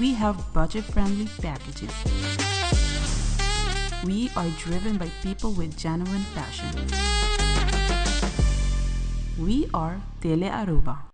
We have budget-friendly packages. We are driven by people with genuine passion. We are Tele Aruba.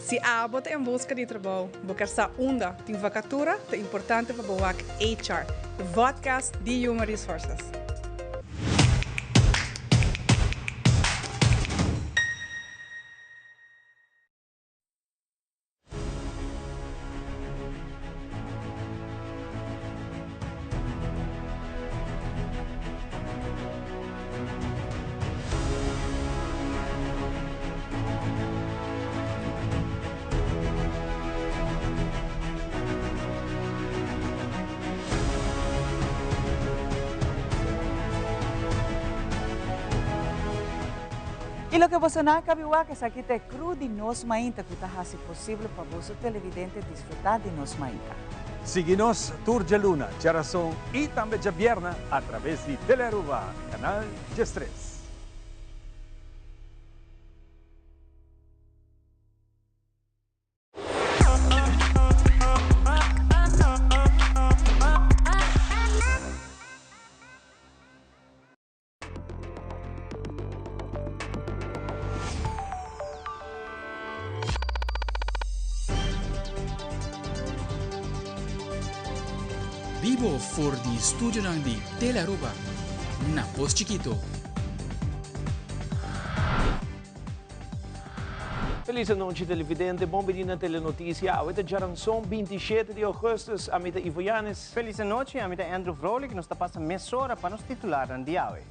Si abo ta en buska di trabou, bo ker sa unda tin vakatura, ta importante pa bo wak HR, e vodcast di Human Resources. Y loke boso nan a cabi wak esaki ta e crew di Nos Mainta cu ta haci posible pa boso televidente disfruta di Nos Mainta. Sigui nos tur djaluna, djarason y tambe djabierna a traves di Telearuba, Canal 13. Bibo for di studionan di Telearuba na Pos Chikito. Feliz anochi televidente, bon bini na Telenoticia. Awe ta djaranson 27 di augustus. Ami ta Ivo Yanes. Feliz anochi, ami ta Andrew Vrolijk. Nos ta pasa mesora pa nos titularnan di awe.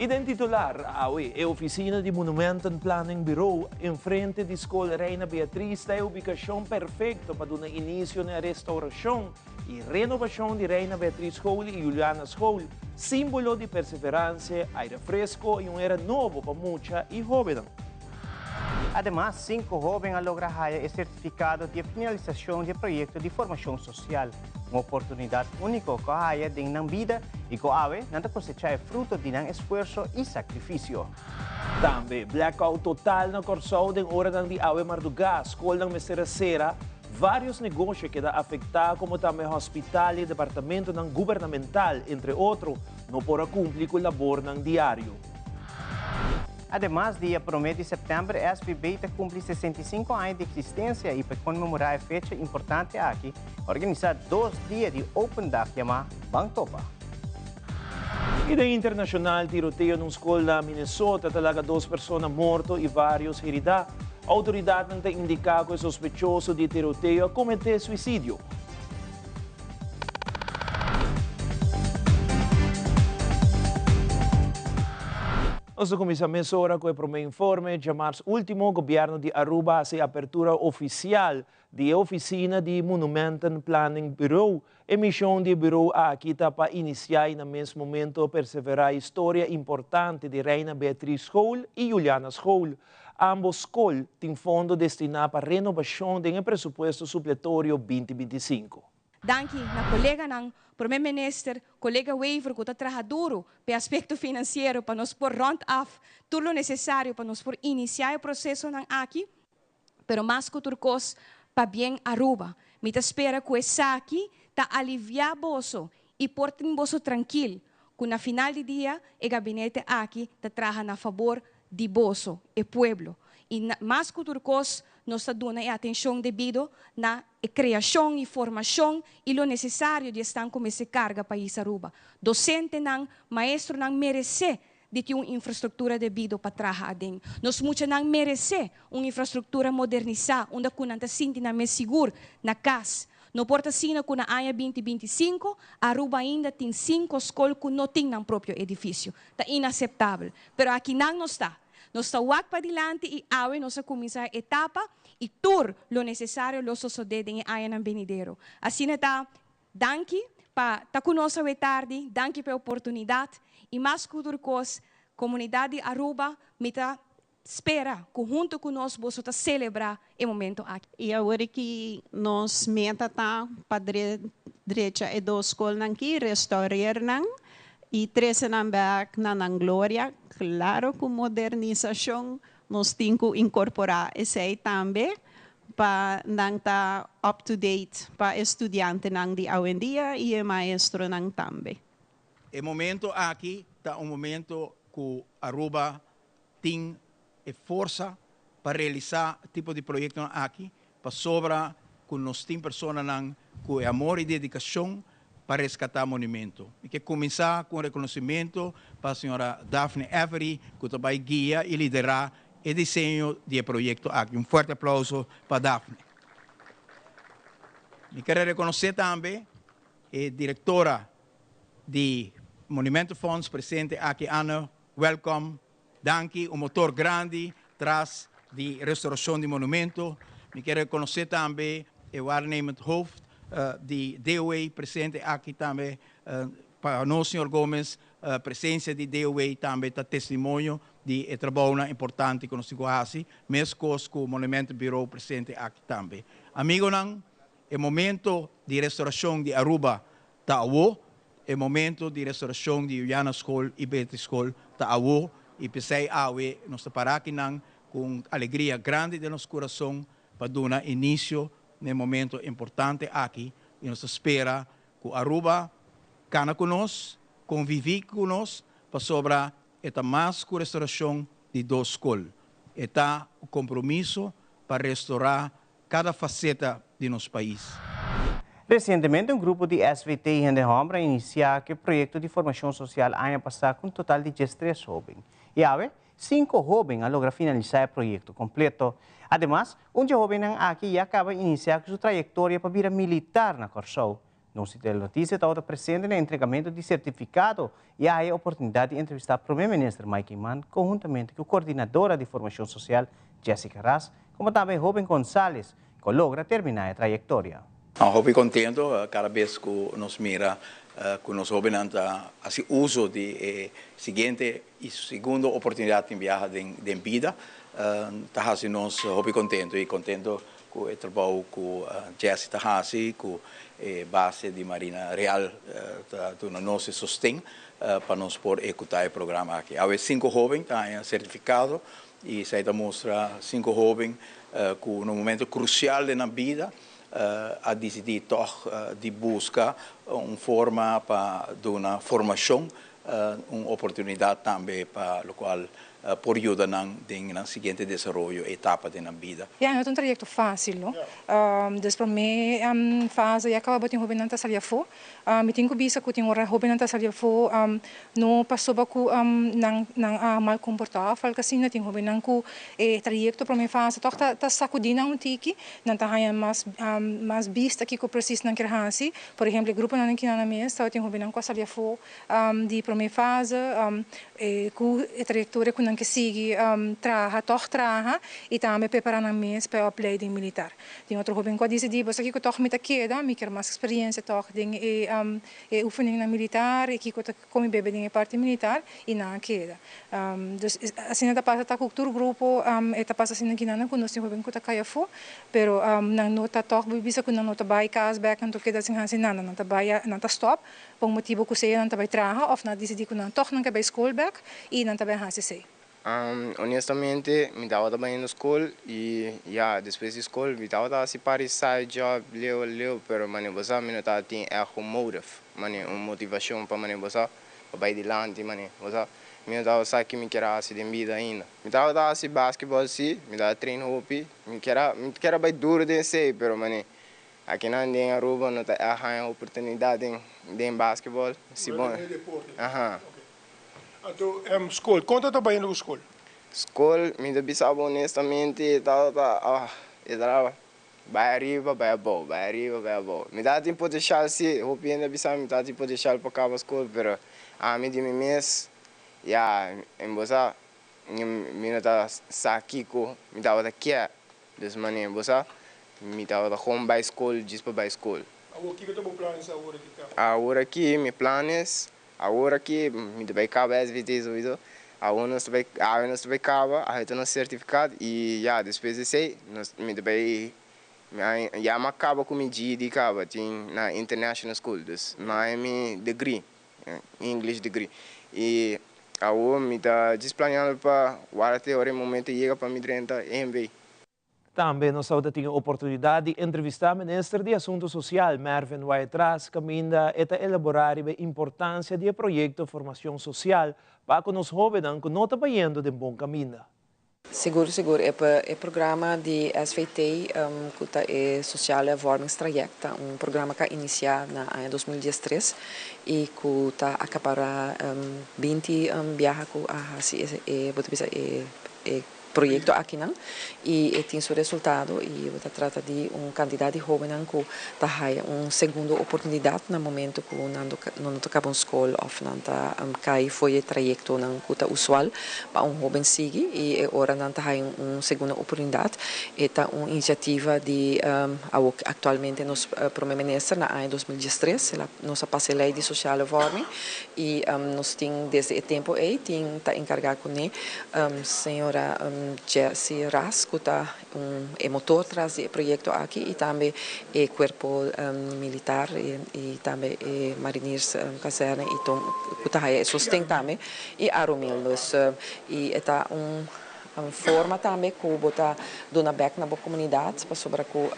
Y den titular awe, e oficina di Monumenten Planning Bureau enfrente di Skol Reina Beatriz ta e ubicacion perfecto pa duna inicio na e restauracion y renovacion di Reina Beatriz School y Juliana School, simbolo di perseverancia, aire fresco y un era nobo pa mucha y hobennan. Ademas, cinco hoben a logra haya e certificado di e finalisacion di e proyecto di formacion social, un oportunidad unico cu a haya den nan bida y cu awe nan ta cosecha e fruto di nan esfuerso y sacrificio. Tambe, blackout total na Kòrsou den oranan di awe mardugá, skolnan mester a sera, vários negoshi a keda afektá komo tambe hospital i departamentonan gubernamental, entre otro, no por a kumpli ku labornan diario. Ademas, dia promé di sèptèmber SVB ta kumpli 65 aña di eksistensia i pa konmemorá e fecha importante aki a organisá dos dia di open dag yamá Ban Topa. I den internashonal, tiroteo na un skol na Minnesota ta laga dos persona morto i vários heridá. Outoridatnan ta indiká ku e sospechoso di e tiroteo a kometé suisidio. Nos ta kuminsá mesora ku e promé informe. Djamars último, gobièrnu di Aruba hasi apertura ofisial di e ofisina di Monumenten Planning Bureau. E mishon di e burou aki ta pa inisiá i na mes momento perseverá historia importante di Reina Beatriz School i Juliana School. Ambos skol tin fondo destiná pa renobashon den e presupuesto supletorio 2025. Danki na coleganan, Prome Minister, colega Wever cu ta traha duro p'e aspecto financiero pa nos por rond af tur lo necesario pa nos por inicia e procesonan aki, pero mas cu tur cos pa bien Aruba. Mi ta spera cu esaki ta alivia boso y por tin boso trankil cu na final di dia e gabinete aki ta traha na fabor di boso, e pueblo. Y mas cu tur cos nos ta duna e atencion debido na e creacion y formacion y lo necesario di esnan cu mester carga pais Aruba. Docentenan, maestronan merece di tin un infrastructura debido pa traha aden. Nos muchanan merece un infrastructura modernisa unda cu nan ta sinti nan mes sigur na cas. No por ta asina cu na aña 2025 Aruba ainda tin cinco scol cu no tin nan propio edificio. Ta inaceptabel. Pero akinan nos ta. Nos ta wak padilanti y awe nos a cuminsa e etapa y tur lo necesario lo sosode den e añanan benidero. Asina ta, danki pa ta cu nos awe tardi, danki pa e oportunidad y mas cu tur cos, comunidad di Aruba, mi ta. spera ku huntu ku nos boso ta selebrá e momento aki. I awor aki nos meta ta pa drecha e dos skolnan aki, restaureer nan i trese nan bèk na nan gloria. Klaro ku modernisashon nos tin ku inkorporá esei tambe pa nan ta up to date pa e studiantenan di awendia i e maestronan tambe. E momento aki ta un momento cu Aruba tin e forsa pa realisa tipo di proyectonan aki, pasobra cu nos tin personanan cu e amor y dedicacion pa rescata monumento. Mi ke cuminsa cu un reconocimento pa señora Daphne Every cu ta bay guia y lidera e diseño di e proyecto aki. Un fuerte aplauso pa Daphne. Mi kere reconoce tambe e directora di Monumentenfonds presente aki, Anne, welcome, danki, un motor grandi tras di restauracion di monumento. Mi kier reconoce tambe e waarnemend hoofd di DOW presente aki tambe. Pa nos, señor Gomez, presencia di DOW tambe ta testimonio di e trabounan importante cu nos tin cu haci, mescos cu Monumentenbureau presente aki tambe. Amigonan, e momento di restauracion di Aruba ta awo, e momento di restauracion di Juliana School y Beatrix School ta awo, y p'esey awe nos ta para akinan cu un alegria grandi den nos curason pa duna inicio na e momento importante aki, y nos ta spera cu Aruba cana cu nos, convivi cu nos, pasobra e ta mas cu restauracion di dos scol, e ta un compromiso pa restaura cada faceta di nos pais. Resientemente un grupo di SVT hende hòmber a inisiá ku e proyekto di formashon sosial aña pasá ku un total di diestres hóben. I awe, sinku hóben a logra finalisá e proyekto kompleto. Ademas, un dje hóbennan aki ya kaba inisiá ku su trayektoria pa bira militar na Kòrsou. Nos di Telenotisia tabata presente na entregamentu di sertifikado i a haya oportunidat di entrevistá Prome Minister Mike Eman konhuntamente ku kordinadora di formashon sosial Jessica Ras, komo tambe hóben Gonzales ku a logra terminá e trayektoria. Nos hopi contento cada bes cu nos mira cu nos hobennan ta haci uso di e siguiente y segundo oportunidad tin biaha den bida. Ta haci nos hopi contento y contento cu e trabou cu Jessy ta haci, cu e base di Marina Real ta duna nos e sosten pa nos por ehecuta e programa aki. Awe cinco hoben ta haña certificado y esey ta mustra cinco hoben cu na un momento crucial den nan bida a disidí tòg di buska un forma pa duna formashon, un oportunidat tambe pa lokual por yuda nan den nan siguiente desaroyo, etapa den nan bida. Ya, no ta un trayekto fásil, no. Des promé fase ya kaba bo tin hóbennan ta sali afó. Mi tin ku bisa ku tin ora hóbennan ta sali afó no pasobra ku nan nan a mal komportá òf algu asina. Tin hóbennan ku e trayekto promé fase tòg ta ta sakudí nan un tiki. Nan ta haña mas mas bista kiko presis nan kier hasi. Por ehempel e gruponan aki nan mes tabatin hóbennan ku a sali afó di promé fase ku e trayektoria ku nan ke sigui traha tòg traha i tambe prepará nan mes pa e opleiding militar. Tin otro hoben ku a disidí, Bo sa kiko tòg mi ta keda, mi kier mas eksperiencia tòg den e e oefeningnan militar i kiko ta komi bebe den e parti militar, i nan a keda. Dus asina ta pasa ta ku tur grupo e ta pasa asina kinan ku nos tin hoben ku ta kai afó, pero nan no ta tòg bo bisa ku nan no ta bai kas bèk nan ta keda sin hasi nada, nan ta bai nan ta stòp pa un motibu ku sea nan ta bai traha òf nan a disidí ku nan tòg nan ke bai skol bèk i nan ta bai hasi esei. Honestamente mi tabata bayendo skol y ya despues di skol mi tabata haci par di side job leu leu pero mane bo sa mi no tabatin echt un motive mane un motivacion pa mane bo sa pa bay dilanti mane bo sa mi no tabata sa ki mi kier a haci den bida ainda mi tabata haci basketball si mi tabata train hopi mi kier a mi kier a bay duro den esey pero mane akinan den Aruba no ta echt haya oportunidad den den basketball si bo aha. Anto skol, kon ta ta bayendo ku skol? Skol, mi ta bisa bo honestamente, e tabata, ah, e tabata bai ariba, bai abou, bai ariba, bai abou. Mi tabatin potenshal si, hopi hende a bisa mi mi tabatin potenshal pa kaba skol, pero ami di mi mes, ya, en bo sa, mi no ta sa kiko mi tabata kier. Dus manera bo sa, mi tabata gewoon bai skol djis pa bai skol. Awor, kiko ta bo planes awor aki, Kaba? Awor aki mi planes Awor aki mi ta bai kaba SVT sowiso. Awor nos ta bai, awe nos ta bai kaba, awe ta nos sertifikat i ya despues di esei nos mi ta bai mi a ya mi a kaba ku mi GED kaba tin na international school dus mi a haña mi degree, English degree i awor mi ta djis planeando pa wara te ora e momento yega pa mi drenta EMB. Tambe nos tabata tin e oportunidat di entrevistá Minister di Asuntu Sosial, Mervin Wyatt-Ras, kaminda e ta elaborá riba e importansia di e proyekto Formacion Sosial pa ku nos hóbennan ku no ta bayendo den bon kaminda. Sigur sigur e e programa di SVT ku ta e Sociale Vormingstraject ta un programa ku a inisiá na aña 2013 i ku ta akapará 20 biaha ku a hasi e bo ta bisa e e proyecto akinan y e tin su resultado y bo ta trata di un cantidad di hobennan cu ta haya un segundo oportunidad na momento cu nan no ta caba un scol of nan ta cay fo'i e trayectonan cu ta usual pa un hoben sigui y e ora nan ta haya un segundo oportunidad. E ta un iniciativa di awo actualmente nos Prome Minister na aña 2013 nos a pasa e ley di sociale vorming y nos tin desde e tempo ey tin ta encarga cune Señora Jessie Ras cu ta un e motor tras di e proyecto aki y tambe e cuerpo militar y tambe e mariniers kazerne y ton cu ta haya e sosten tambe y Arumil. Dus y e ta un forma tambe cu bo ta duna bek na bo comunidad pasobra cu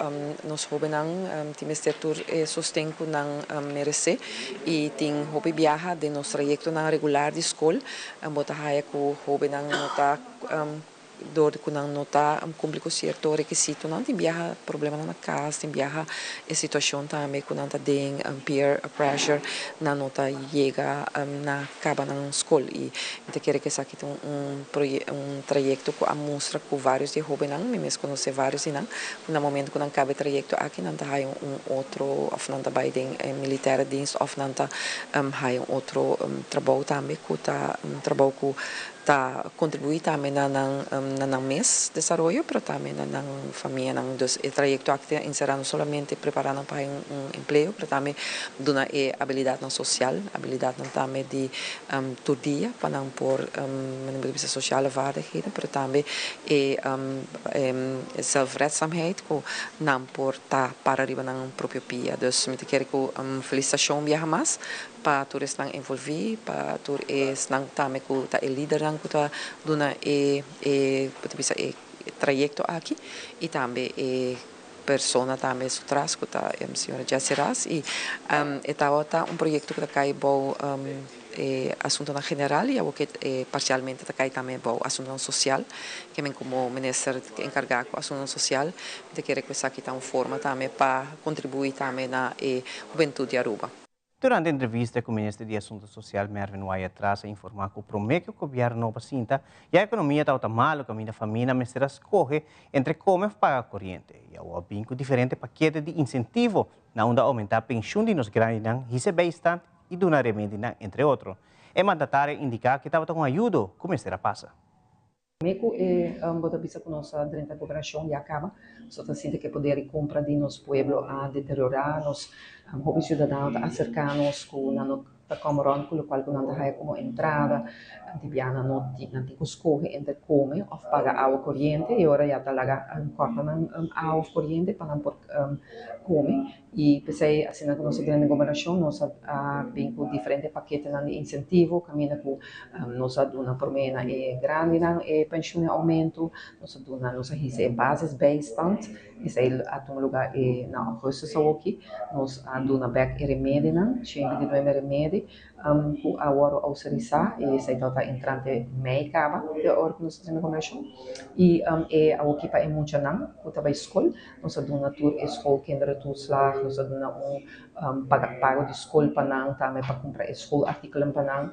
nos hobennan tin mester tur e sosten cu nan merece y tin hopi biaha den nos trayectonan regular di scol. Bo ta haya ku hóbennan no ta dor di ku nan no ta kumpli ku sierto rekisitonan. Tin biaha problemanan na kas, tin biaha e situashon tambe ku nan ta den peer pressure, nan no ta yega na kaba nan skol. I mi ta kere ku esaki ta un un trayekto ku a mustra ku vários di e hóbennan, mi mes konosé vários di nan, ku na momento ku nan kaba e trayekto aki nan ta haya un otro òf nan ta bai den e militaire dienst òf nan ta haya un otro trabou tambe ku ta un trabou ku ta kontribuí tambe na nan na nan mes desaroyo pero tambe na nan famianan. Dus e trayekto aki ta enserá no solamente prepará nan pa haya un empleo pero tambe duna e abilidatnan sosial, abilidatnan tambe di tur dia pa nan por manera bo ta bisa sociale vaardigheden pero tambe e zelfredzaamheid ku nan por ta para riba nan propio pia. Dus mi ta kere ku felisitashon biaha mas pa tur esnan envolví, pa tur esnan tambe ku ta e lidernan ku ta duna e e bo ta bisa e trayekto aki i tambe e persona tambe su tras ku ta e señora Jessie Ras i e tabata un proyekto ku ta kai bou e asuntonan general i awor ke parsialmente ta kai tambe bou asuntonan sosial ke men komo minister enkargá ku asuntonan sosial mi ta kere ku esaki ta un forma tambe pa kontribuí tambe na e hubentut di Aruba. Durante entrevista ku Minister di Asunto Sosial Mervin Wyatt-Ras a informá ku promé ku gobièrnu nobo a sinta, ya ekonomia tabata malu kaminda famia mester a skohe entre kome òf paga koriente. I awor a bin ku diferente pakete di insentivo na unda oumentá penshun di nos grandinan, hisa bijstand i duna remedinan, entre otro. E mandatario a indiká ku tabata un ayudo ku mester a pasa. Promé ku e bo ta bisa ku nos a drenta gobernashon ya kaba, so ta sinti ku e poder di kumpra di nos pueblo a deteriorá, nos hopi siudadano ta aserká nos ku nan no ta kòm rònt ku lokual ku nan ta haya komo entrada, di bia nan no tin nan tin ku skohe entre kome òf paga awa koriente i ora ya ta laga kòrta nan awa òf koriente pa nan por kome. I p'esei asina ku nos a drenta gobernashon nos a bin ku diferente paketenan di insentivo kaminda ku nos a duna promé na e grandinan e penshun e oumentu, nos a duna nos a hisa e basisbijstand, esei a tuma lugá e na ougùstus awoki, nos a duna bèk e remedinan, shen binti nuebe remedi ku a wòrdu ouserisá i esei tabata entrante mei kaba di ora ku nos a drenta gobernashon i e awoki pa e muchanan ku ta bai skol. Nos a duna tur e schoolkinderentoeslag, nos a duna un pago di skol pa nan tambe pa kumpra e schoolartikelen pa nan.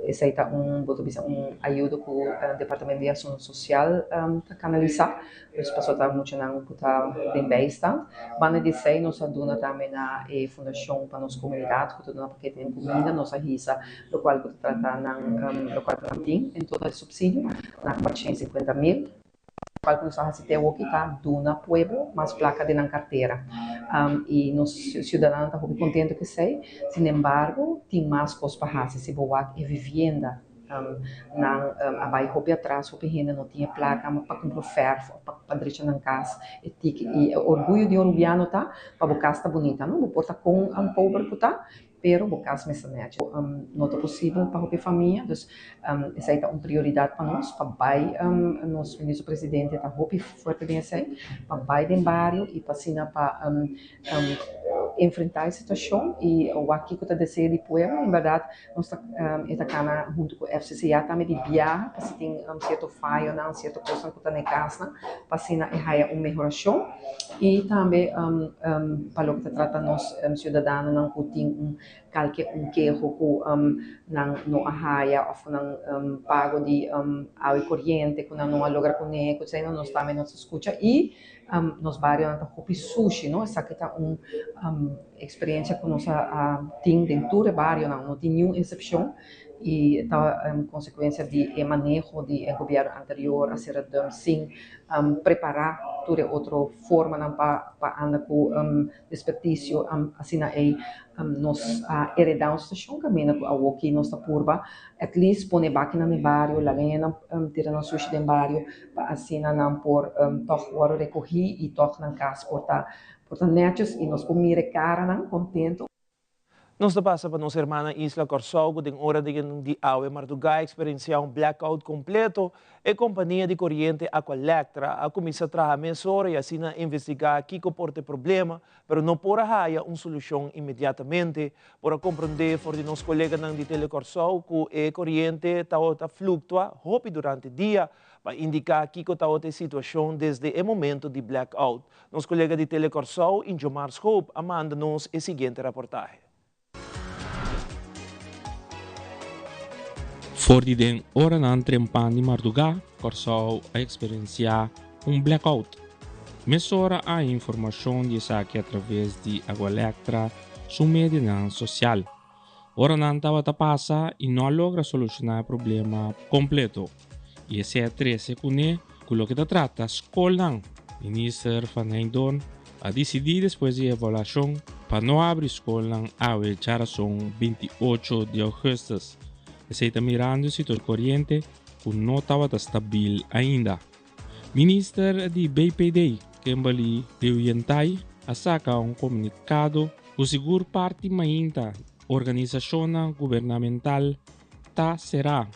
Esei ta un, bo ta bisa un ayudo ku Departamento di Asunto Sosial ta kanalisá. Dus pasobra ta muchanan ku ta den bijstand. Banda di esei nos a duna tambe na e fundashon pa nos komunidat ku ta duna pakete den kuminda. Nos a hisa lokual ku ta trata nan lokual ku nan tin en total supsidio na 450 mil. Cual cu nos a haci te awoki ta duna pueblo mas placa den nan cartera y nos ciudadano ta hopi contento cu esey, sin embargo tin mas cos pa haci si bo wak e vivienda. Nan a bai hopi atras, hopi hende no tin e plaka pa kumpra fèrf òf pa drecha nan kas. E tiki i e orguyo di un rubiano ta pa bo kas ta bunita, no? Bo por ta kon pober ku ta, pero bo kas mester nèchi. No ta posibel pa hopi famia, dus esei ta un prioridat pa nos, pa bai, nos minister presidente ta hopi fuerte den esei, pa bai den bario i pa asina pa enfrentá e situashon i wak kiko ta deseo di pueblo. En bèrdat nos ta e ta kana huntu ku FCCA tambe di biaha pa si tin sierto fayonan, sierto kosnan ku ta na e kasnan pa asina e haya un mehorashon i tambe pa loke ta trata nos siudadanonan ku tin un kalke un keho ku nan no a haya òf ku nan pago di awa i koriente ku nan no a logra kuné ku esei nos tambe nos ta skucha i Nos barionan ta hopi sushi, no? Esaki ta un experiencia cu nos a tin den tur e barionan, no tin niun excepcion y ta consecuencia di e maneho di e gobierno anterior a cera dump sin prepara tur e otro formanan pa anda cu desperdicio. Asina ey nos a hereda un situacion caminda cu awoki nos ta purba at least pone bakinan den bario, laga hendenan tira nan sushi den bario pa asina nan por tòg wòrdu rekohí i tòg nan kas por ta por ta nètjes i nos por mira e karanan kontentu. Nos ta pasa pa nos hermana isla Kòrsou ku den ora di awe mardugá a eksperensiá un blackout kompleto. E kompania di koriente Aqualectra a kuminsá traha mesora i asina investigá kiko por ta e problema, pero no por a haya un solushon inmediatamente. Por a komprondé for di nos koleganan di Telekòrsou ku e koriente tabata fluktua hopi durante dia pa indiká kiko tabata e situashon desde e momento di blackout. Nos kolega di Telekòrsou, Injomar Schoop, a manda nos e siguiente raportahe. For di den oranan trempan di mardugá, Kòrsou a eksperensiá un blackout. Mesora a haña informashon di esaki atraves di Agualectra su medianan sosial. Oranan tabata pasa i no a logra solushoná e problema kompleto. I esei a trese kuné ku loke ta trata skolnan. Minister Van Heydoorn a disidí despues di evaluashon pa no habri skolnan awe djarason 28 di ougùstùs. Esei ta mirando e situashon koriente ku no tabata stabil ainda. Minister di BPD, Kimberly Lewientai a saka un komunikado ku sigur parti mainta organisashonnan gubernamental ta será.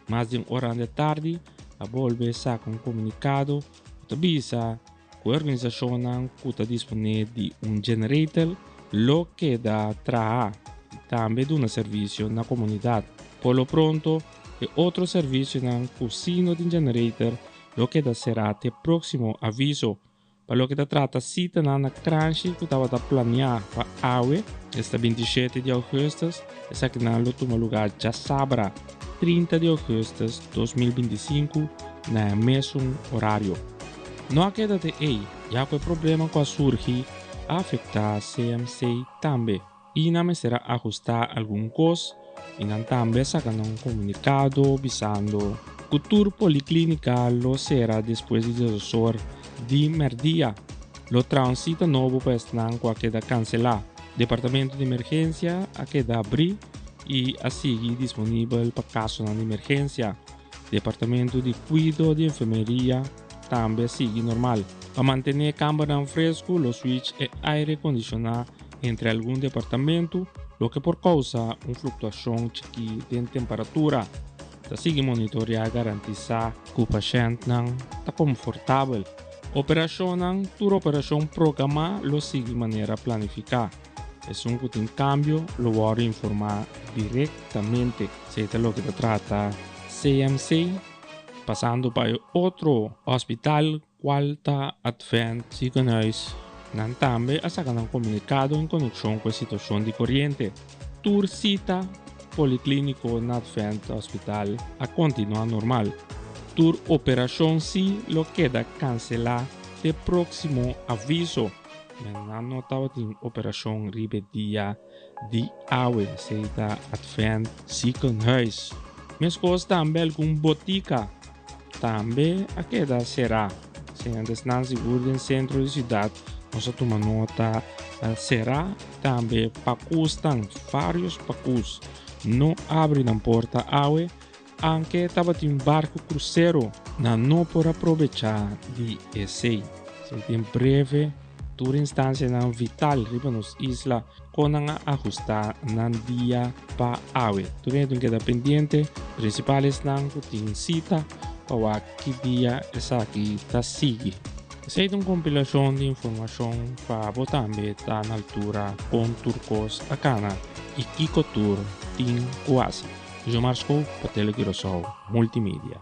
Mas di un ora di tardi a bolbe saka un komunikado ku ta bisa ku e organisashonnan ku ta disponé di un generator lo keda traha i tambe duna servisio na komunidat. Por lo pronto e otro servisionan ku si no tin generator lo keda será te próksimo aviso. Pa loke ta trata sitanan na Kranshi ku tabata planiá pa awe, esta 27 di ougùstùs, esakinan lo tuma lugá djasabra, 30 di ougùstùs 2025 na e mesun orario. No a keda te ei, ya ku e problema ku a surgi a afektá CMC tambe i nan mester a ahustá algun kos i nan tambe a saka nan un komunikado bisando ku tur poliklínika lo sera despues di diesosor di mèrdia. Lo traha un sita nobo pa esnan ku a keda kanselá. Departamento di emergensia a keda abrí i a sigui disponibel pa kasonan di emergensia. Departamento di Kuido di Enfermeria tambe a sigui normal. Pa mantené e kambernan fresku lo switch e aire kondishoná entre algun departamento, loke por kousa un fluktuashon chikí den temperatura. Ta sigui monitoreá garantisá ku pashèntnan ta komfortabel. Operashonnan, Tur operashon programá lo sigui manera planifiká. Esun ku tin kambio lo wòrdu informá direktamente. Esei ta loke ta trata CMC, pasando pa e otro hospital kual ta Advent Ziekenhuis. Nan tambe a saka nan komunikado en konekshon ku e situashon di koriente. Tur sita poliklíniko na Advent Hospital a kontinuá normal. Tur operashon sí lo keda kanselá te próksimo aviso. Nan no tabatin operashon riba e dia di awe, esei ta Advent Ziekenhuis. Meskos tambe algun botika tambe a keda será. Señantes nan sigur den sentro di siudat nos a tuma nota será tambe pakusnan, varios pakus no abri nan porta awe. Anke tabatin barku krusero, nan no por a probechá di esei. Esei den breve, tur instansianan vital riba nos isla kon nan a ahustá nan dia pa awe. Tur hende tin keda pendiente, prinsipal esnan ku tin sita pa wak ki dia esaki ta sigui. Esei ta un kompilashon di informashon pa bo tambe ta na altura kon tur kos a kana i kiko tur tin ku hasi. Jomar Schoof pa Tele Curaçao Multimedia.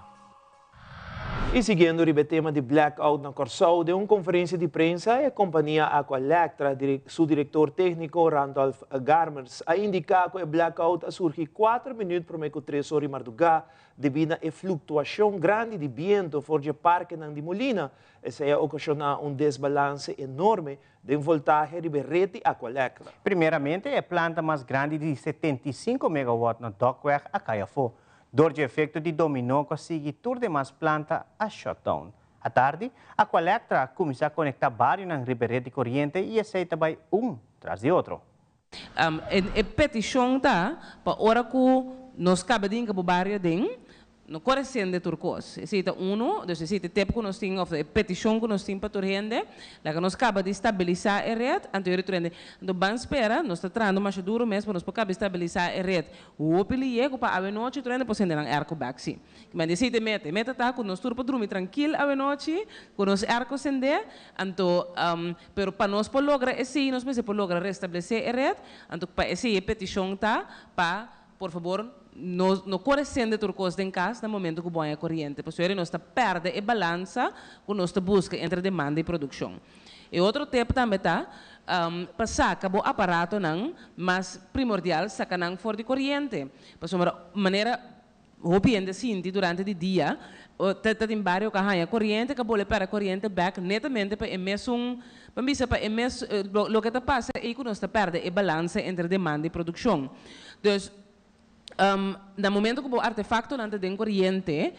I siguiendo riba e tema di blackout na Kòrsou, den un konferensia di prensa e kompania Aqualectra su direktor tékniko Randolph Garmers a indiká ku e blackout a surgi kuater minüt promé ku tres or di mardugá debí na e fluktuashon grandi di bientu for dje parkenan di Molina. Esei a okashoná un desbalanse enorme den voltahe riba e ret di Aqualectra. Primeramente e planta mas grandi di 75 megawatt na Dokweg a kai afó. Dor dje efekto di dominó ku a sigui tur demas planta a shutdown. Atardi, Aqualectra a kuminsá konektá barionan riba e ret di koriente i esei ta bai un tras di otro. E petishon ta pa ora ku nos kaba di hinka bo bario aden, no kore sende tur kos. Esei ta unu, dus esei ta e tep ku nos tin òf e petishon ku nos tin pa tur hende. Laga nos kaba di stabilisá e ret, anto yori tur hende. Anto ban spera, nos ta trahando masha duru mes pa nos por kaba di stabilisá e ret. Hopi liye ku pa awenochi tur hende por sende nan airco bek si. Kiman di esei ta e meta. E meta ta ku nos tur por drumi trankil awenochi ku nos airco sende, anto pero pa nos por logra esei nos mester por logra restablesé e ret, anto pa esei e petishon ta pa por fabor no no kore sende tur kos den kas na momento ku bo haña koriente, pasobra nos ta pèrdè e balansa ku nos ta buska entre demanda i produkshon. E otro tep tambe ta pa saka bo aparatonan mas primordial saka nan for di koriente, pasobra manera hopi hende sinti durante di dia ta ta tin bario ka haña koriente ka bole pèrdè koriente bèk netamente pa e mesun pa bisa pa e mes loke ta pasa ei ku nos ta pèrdè e balansa entre demanda i produkshon. Dus Na momento ku bo artefaktonan ta den koriente,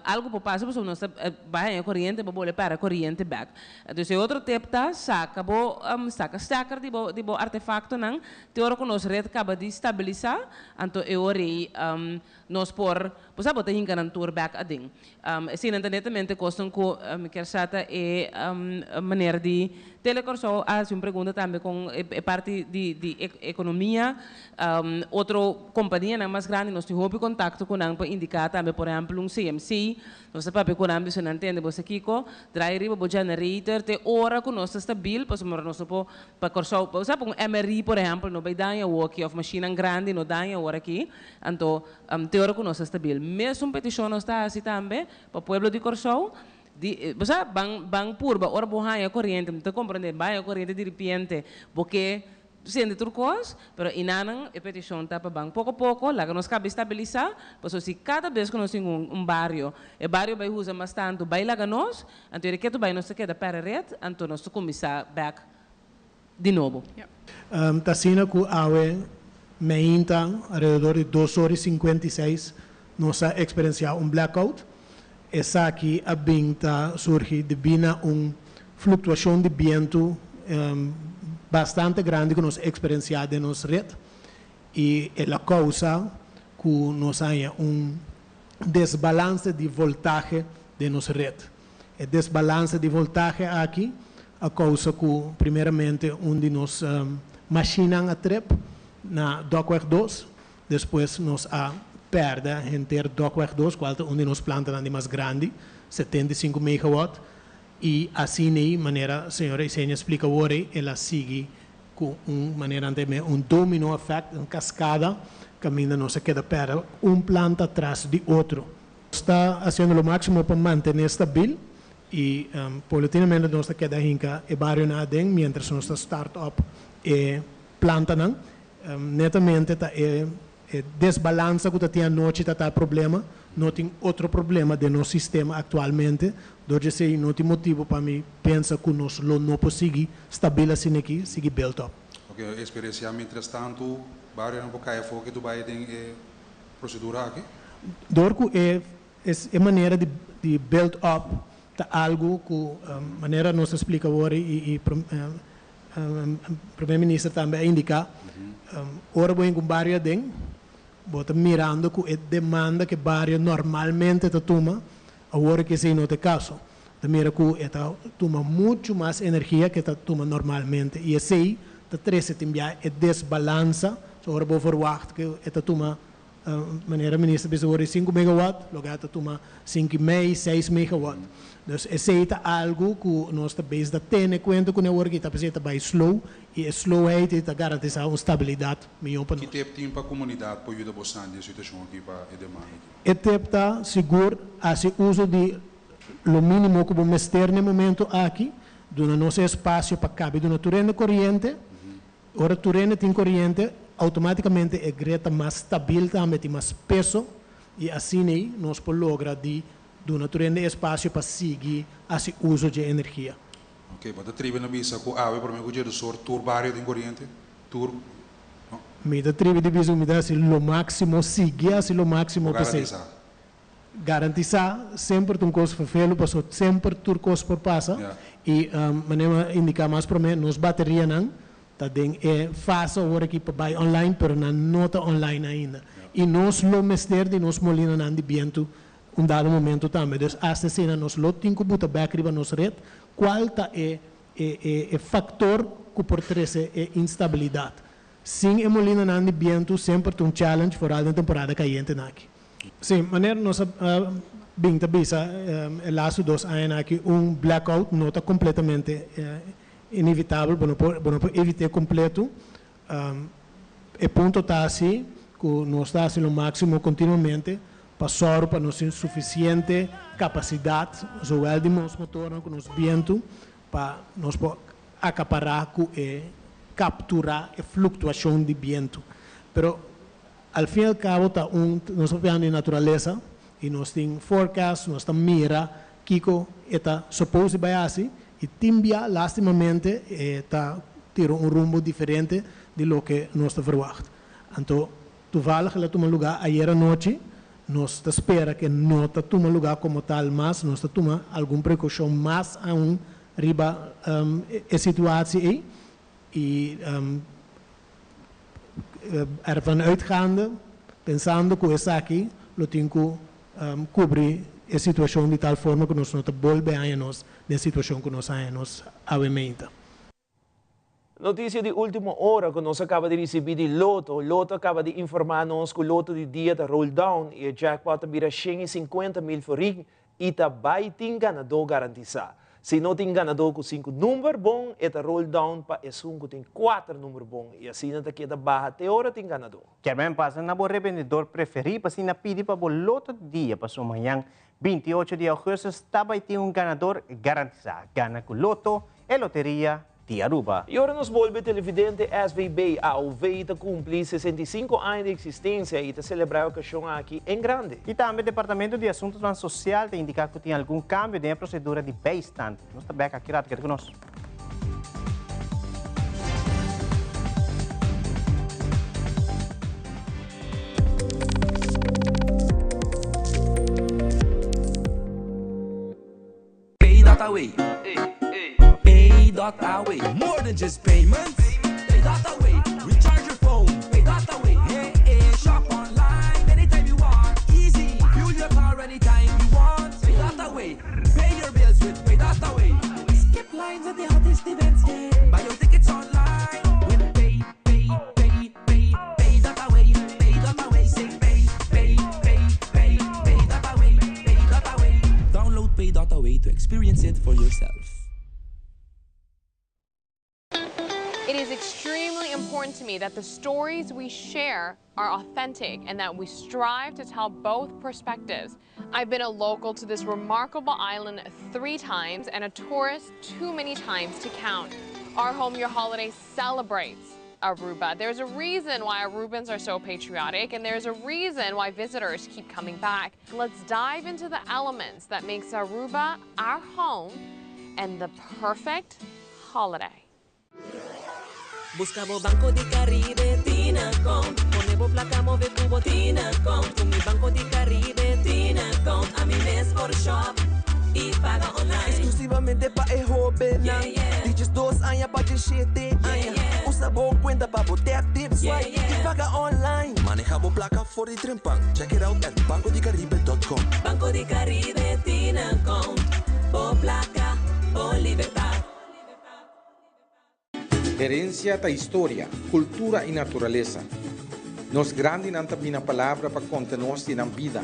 algu por pasa pasobra nos ta bai haña koriente, bo bole pèrdè koriente bèk. Dus e otro tip ta saka bo saka stekker di bo di bo artefaktonan te ora ku nos ret kaba di stabilisá, anto e ora ei nos por, bo sa bo ta hinka nan tur bèk aden. Eseinan ta netamente kosnan ku mi kier sa ta e manera di Tele Kòrsou a hasi un pregunta tambe kon e parti di di ekonomia otro kompanianan mas grandi nos tin hopi kontakto ku nan pa indiká tambe por ehèmpel un CMC nos ta papia ku nan bisa nan tende bo sa kiko draai riba bo generator te ora ku nos ta stabil pasobra nos no por pa Kòrsou bo sa pa un MRI por ehèmpel no bai daña awoki òf mashinnan grandi no daña awor aki anto Te ora ku nos ta stabil. Mesun petishon nos ta hasi tambe pa pueblo di Kòrsou, di, bo sa, ban, ban purba ora bo haña koriente, mi ta komprendé, bo haña koriente diripiente, bo ke sende tur kos, pero inanan e petishon ta pa ban poko poko, laga nos kaba stabilisá, pasobra si kada bes ku nos tin un un bario, e bario bai usa mas tantu, bai laga nos, anto e ketu bai nos ta keda pèrdè ret, anto nos ta kuminsá bèk di nobo. Ta asina ku awe meinta alrededor di dos ora i 56 nos a eksperensiá un blackout. Esaki a bin ta surgi debí na un fluktuashon di bientu bastante grandi ku nos a eksperensiá den nos ret i el a kousa ku nos haña un desbalanse di voltahe den nos ret. E desbalanse di voltahe aki a kousa ku primeramente un di nos mashinnan a trep na Dokweg dos, despues nos a pèrdè henter Dokweg dos, kual ta un di nos plantanan di mas grandi, 75 megawatt, i asin'ei manera señora Isenia splika awor ei, el a sigui ku un manera nan ta yam'é un domino effect, un kaskada, kaminda nos a keda pèrdè un planta tras di otro. Nos ta hasiendo lo máksimo pa mantené stabil i paulatinamente nos ta keda hinka e barionan aden miéntras nos ta start up e plantanan. Netamente ta e desbalansa ku ta tin anochi ta ta e problema. No tin otro problema den nos sistema aktualmente. Dor di esei no tin motibu pa mi pensa ku nos lo no por sigui stabil asina aki, sigui build up. Oke, eksperensiá mientrastantu barionan por kai afó ke tu bai den e prosedura aki? Dor ku e e manera di di build up ta algu ku manera nos a splika awor i i Primer Minister tambe a indiká, ora bo hinka un bario aden, Bo ta mirando ku e demanda ku e bario normalmente ta tuma, awor ku esei no ta e kaso. Ta mira ku e ta tuma muchu mas energia ku e ta tuma normalmente i esei ta trese tin bia e desbalansa. So ora bo verwagt ku e ta tuma, manera minister bisa awor e sinku megawatt, loke a ta tuma sinku i mei, seis megawatt. Dus esei ta algu ku nos ta bezig ta tene kuenta kuné awor aki, ta p'esei ta bai slow i e slowheid ei ta garantisá un stabilidat mihó pa Ki nos. tep tin pa komunidat por yuda bosan den e situashon aki pa e demanda aki? E tep ta sigur hasi uso di lo mínimo ku bo mester na e momento aki, duna nos e espasio pa kabe duna tur hende koriente. Ora tur hende tin koriente, outomátikamente e grid ta mas stabil tambe, tin mas peso i asin'ei nos por logra di duna tur hende espasio pa sigui hasi uso dje energia. Ok, bo ta tribi na bisa ku awe promé ku dje dosor tur bario tin koriente? Tur, no? Mi ta tribi di bisa ku mi ta hasi lo máksimo, sigui hasi lo máksimo Bo p'esei. garantisá? Garantisá semper ta un kos ferfelu paso semper tur kos por pasa i manera mi a indiká mas promé nos baterianan ta den e fase awor aki pa bai online pero nan no ta online ainda i nos lo mester di nos molinanan di bientu un dado momento tambe dus asta asina nos lo tin ku buta bèk riba nos ret kual ta e e faktor ku por trese e instabilidat. Sin e molinanan di bientu semper ta un challenge foral den temporada kayente naki. Sí, manera nos a bin ta bisa e lastu dos añanan aki, un blackout no ta completamente inevitabel, bo no por bo no por evit'é completo. E punto ta si cu nos ta haci lo maximo continuamente pa sòru pa nos tin suficiente capacidad, zowel di nos motornan cu nos bientu, pa nos por acapará cu e captura e fluctuacion di bientu. Pero Al fin y al cabo ta un nos ta papiando di naturalesa y nos tin forecast, nos ta mira kico e ta suppose di bay haci y tin bia lastimamente e ta tira un rumbo diferente di loke nos ta verwacht. Anto toevallig el a tuma lugar ayer anochi, nos ta spera ke no ta tuma lugar como tal mas, nos ta tuma algun precaucion mas aun riba e situatie ey y Ervan uitgaande, pensando ku esaki lo tin ku kubri e situashon di tal forma ku nos no ta bolbe haña nos den situashon ku nos haña nos awe meinta. Noticia di ultimo ora cu nos a caba di ricibi di Lotto. Lotto a caba di informa nos cu Lotto di dia ta roll down y e jackpot ta bira 150 mil florin y ta bay tin ganador garantisa. Si no tin ganador cu sinku number bon, e ta roll down pa esun cu tin cuater number bon y asina ta keda baha te ora tin ganador. Kermen pasa na bo rebendedor preferí pa asina pidi pa bo loto di dia paso mañan 28 di augustus ta bay tin un ganador garantisá. Gana cu Lotto, e loteria di Aruba. Y ora nos bolbe televidente SVB AOV ta cumpli 65 aña di existencia y ta celebra e ocasion aki en grande. Y tambe Departamento di Asuntonan Social ta indica cu tin algun cambio den e procedura di bijstand. Nos ta bek aki rato, keda cu nos. Pay dot away. Pay dot away. More than just payments. Pay dot away. Recharge your phone. Pay dot away. Hey, hey. Shop online anytime you want. Easy. Fuel your car anytime you want. Pay dot away. Pay your bills with Pay dot away. Skip lines at the hottest events. Yeah. Buy your tickets online with Pay, Pay, Pay, Pay, Pay dot away. Pay dot away. Say pay, pay, pay, pay, pay dot away. Pay dot away. Download Pay dot away to experience it for yourself. It is extremely important to me that the stories we share are authentic and that we strive to tell both perspectives. I've been a local to this remarkable island three times and a tourist too many times to count. Our Home Your Holiday celebrates Aruba. There's a reason why Arubans are so patriotic and there's a reason why visitors keep coming back. Let's dive into the elements that makes Aruba our home and the perfect holiday. Busca bo Banco di Caribe tin account. Pone bo placa move cu bo tin account. Cu mi Banco di Caribe tin account. Ami mes por shop y paga online. Exclusivamente pa e hobennan. Di 12 aña pa 17 aña. Usa bo cuenta pa bo tap, tip, swipe y paga online. Maneha bo placa for di trempan. Check it out at bancodicaribe.com. Banco di Caribe tin account. Bo placa, bo libertad. Herencia ta historia, cultura y naturalesa. Nos grandinan ta bina palabra pa conta nos di nan bida,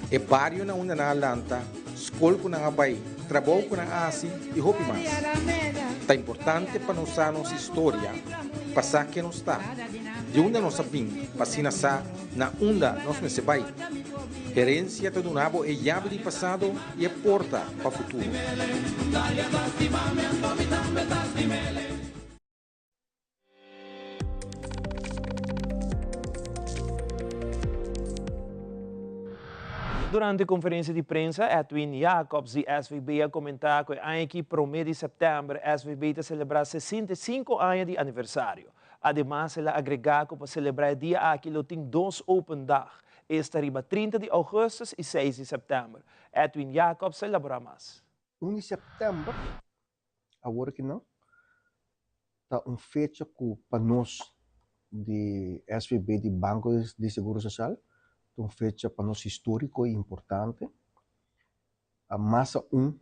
e bario na unda nan a lanta, scol cu nan a bay, trabou cu nan a haci y hopi mas. Ta importante pa nos sa nos historia pa sa ken nos ta, di unda nos a bin pa asina sa na unda nos mester bay. Herencia ta duna bo e yabi di pasado y e porta pa futuro. Durante conferencia di prensa, Edwin Jacobs di SVB a comenta cu e aña aki prome di september SVB ta celebra 65 aña di aniversario. Ademas el a agrega cu pa celebra e dia aki lo tin dos open dag, esta riba 30 di augustus y 6 di september. Edwin Jacobs a elabora mas. Un di sèptèmber, awor aki nan, ta un fecha ku pa nos di SVB, di Banko di Seguro Sosial, ta un fecha pa nos históriko i importante. Mas aun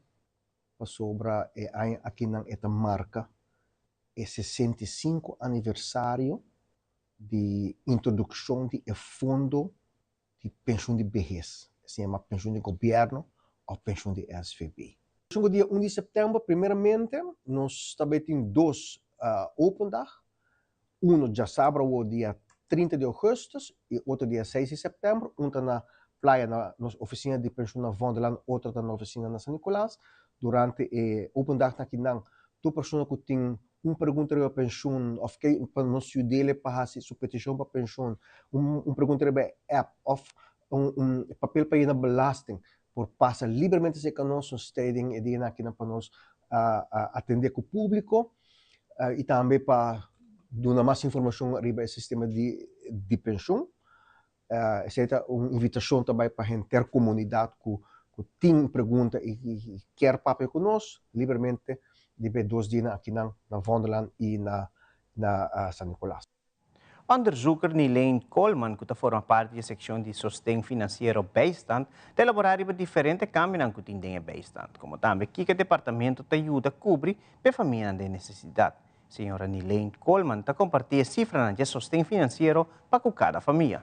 pasobra e aña akinan e ta marka e 65 aniversario di introdukshon di e fondo di penshun di behes, esei yama penshun di gobièrnu òf penshun di SVB. Esun ku dia un di sèptèmber primeramente nos ta bai tin dos open dag, uno djasabra awor dia 30 di ougùstùs i otro dia 6 di sèptèmber, un ta na Playa na nos ofisina di penshun na Vondelland, otro ta na ofisina na San Nicolas. Durante e open dagnan akinan tur persona ku tin un pregunta riba penshun òf ke pa nos yud'é pa hasi su petishon pa penshun, un un pregunta riba e app òf un un papel pa yena belasting por pasa libremente serka nos, nos ta den e dianan akinan pa nos atendé ku públiko i tambe pa duna mas informashon riba e sistema di di penshun. Esei ta un invitashon ta bai pa henter komunidat ku ku tin pregunta i kier papia ku nos libremente riba e dos dianan akinan na Vondelland i na na San Nicolas. Onderzoeker Nileen Koolman ku ta forma parti di e sekshon di sosten finansiero Bijstand ta elaborá riba diferente kambionan ku tin den e bijstand, komo tambe kiko e departamento ta yuda kubri pa e famianan den nesesidat. Señora Nileen Koolman ta kompartí e sifranan dje sosten finansiero pa ku kada famia.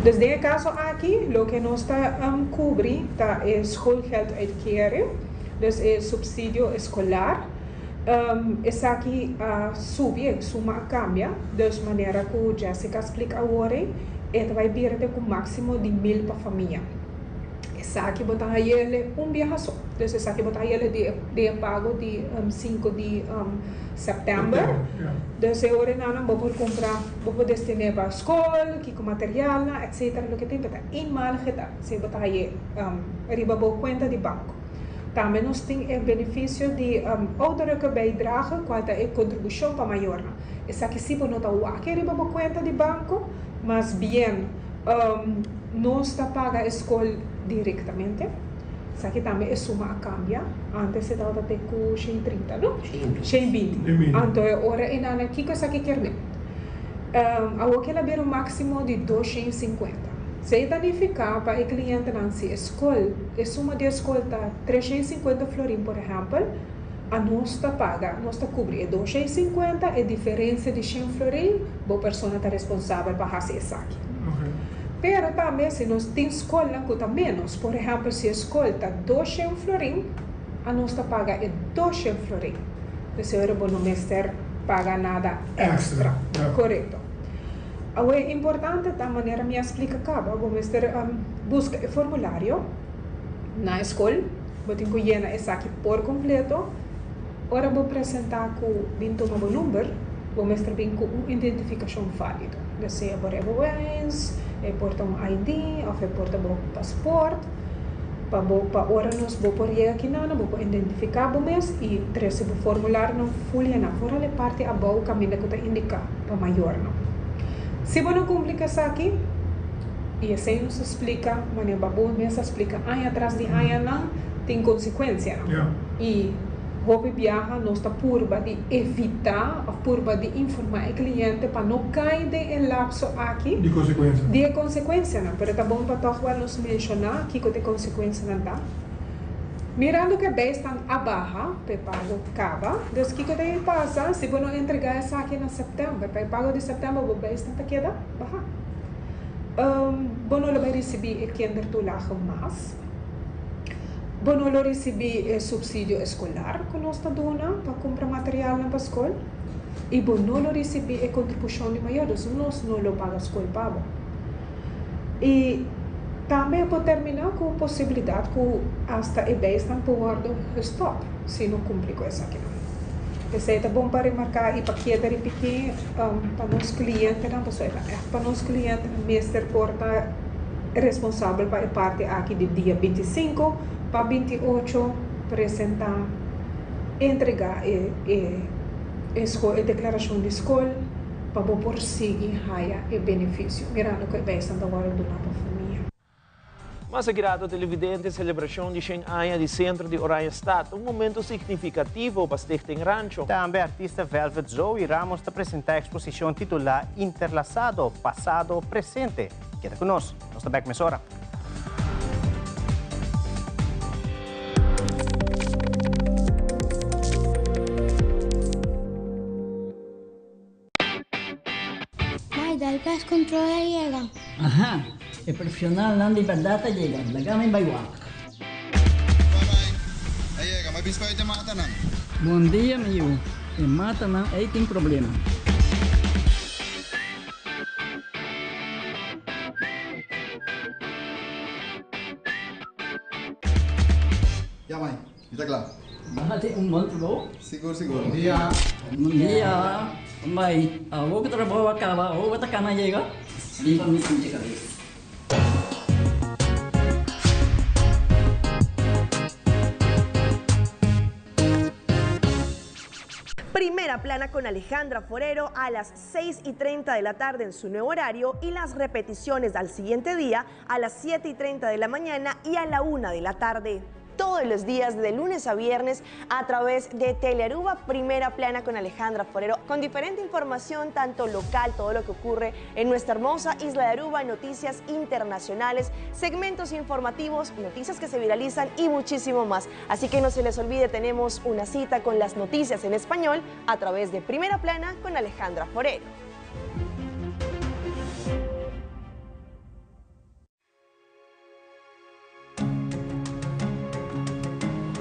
Dus den e kaso aki loke nos ta kubri ta e schoolgelduitkering, dus e supsidio eskolar. Esaki a subi, e suma a kambia, dus manera ku Jessica a splika awor ei, e ta bai bira te ku máksimo di mil pa famia. Esaki bo ta hayele un biaha so. Dus esaki bo ta hayele di e pago di sinku di sèptèmber. Dus e ora enanan bo por kumpra, bo por destiné pa skol, kiko materialnan, etsetera, loke tin. Ta eenmalige ta si bo ta haye riba bo kuenta di banko. Tambe nos tin e benefisio di ouderlijke bijdrage, kual ta e kontribushon pa mayornan. Esaki si bo no ta wak riba bo kuenta di banko, mas bien Nos ta paga e skol direktamente. Esaki tambe e suma a kambia. Antes e tabata te ku 130, no? 120. Anto e ora e nana kiko esaki kier men? Awor kel a bira un máksimo di 250. Esei ta nifiká pa e klientenan si e skol, e suma di e skol ta 350 florin por ehèmpel, A nos ta paga, nos ta kubri e 250, e diferensia di shen florin, bo persona ta responsabel pa hasi esaki. Pero tambe si nos tin skolnan ku ta ménos, por ehèmpel si e skol ta 200 florin, a nos ta paga e 200 florin. P'esei ora bo no mester paga nada èkstra. Korekto. Awe importante ta manera mi a splika kaba, bo mester buska e formulario na e skol. Bo tin ku yena esaki por kompleto. Ora bo presentá ku bin tuma bo number, bo mester bin ku un identifikashon válido. Ya sea bo rijbewijs, e por ta un ID òf e por ta bo pasport. Pa bo pa ora nos bo por yega kinana bo por identifiká bo mes i trese bo formularionan ful yená foral e parti abou kaminda ku ta indiká pa mayornan. Si bo no kumpli ku esaki, I esei nos ta splika, manera Babu mes a splika aña tras di añanan tin konsekuensianan. I Hopi biaha nos ta purba di evitá òf purba di informá e kliente pa no kai den e lapso aki Di konsekuensia. di e konsekuensianan. Pero ta bon pa tòg wèl nos menshoná kiko ta e konsekuensianan ta. Mirando ku e bijstand a baha pa e pago kaba, dus kiko ta e pasa si bo no entregá esaki na sèptèmber? Pa e pago di sèptèmber bo bijstand ta keda baha. Bo no lo bai risibí e kindertoelage mas. Bo no lo risibí e supsidio eskolar ku nos ta duna pa kumpra materialnan pa skol i bo no lo risibí e kontribushon di mayor, dus nos no lo paga skol pa bo. I tambe por terminá ku posibilidat ku asta e beisnan por wòrdu gestòp si no kumpli ku esakinan. P'esei ta bon pa remarká i pa keda ripití pa nos klientenan, pasobra e ta ègt pa nos klientenan mester por ta responsabel pa e parti aki di dia 25 pa 28 presentá, entregá e e deklarashon di skol. Pa bo por sigui haya e benefisio, mirando ku e beisnan ta wòrdu duná pa famia. Mas agrado televidente, selebrashon di shen aña di Sentro di Oranjestad ta un momento signifikativo pa Stichting Rancho. Tambe artista Velvet Zoe Ramos ta presentá eksposishon titulá Interlasado, Pasado, Presente. Keda ku nos, nos ta bèk mesora. Mai, dal pest control a yega. Aha, e profesionalnan di berdad a yega, laga mi bai wak. Bye bye, a yega, mi a bisa pa e matanan. Bon dia mi yu, e matanan ei tin problema. Ya mai, Mi ta kla. Nan a tin un bon trabou. Sigur sigur. Bon dia. Bon dia. Bai, awor ku trabou a kaba, awor bo ta kana yega? Bin pa mi sinti kabes. Primera Plana con Alejandra Forero a las 6 y 30 de la tarde en su nuevo horario y las repeticiones al siguiente día a las 7 y 30 de la mañana y a la 1 de la tarde. Todos los días de lunes a viernes a través de Telearuba Primera Plana con Alejandra Forero, con diferente información, tanto local, todo lo que ocurre en nuestra hermosa isla de Aruba, noticias internacionales, segmentos informativos, noticias que se viralizan y muchísimo más. Así que no se les olvide, tenemos una cita con las noticias en español a través de Primera Plana con Alejandra Forero.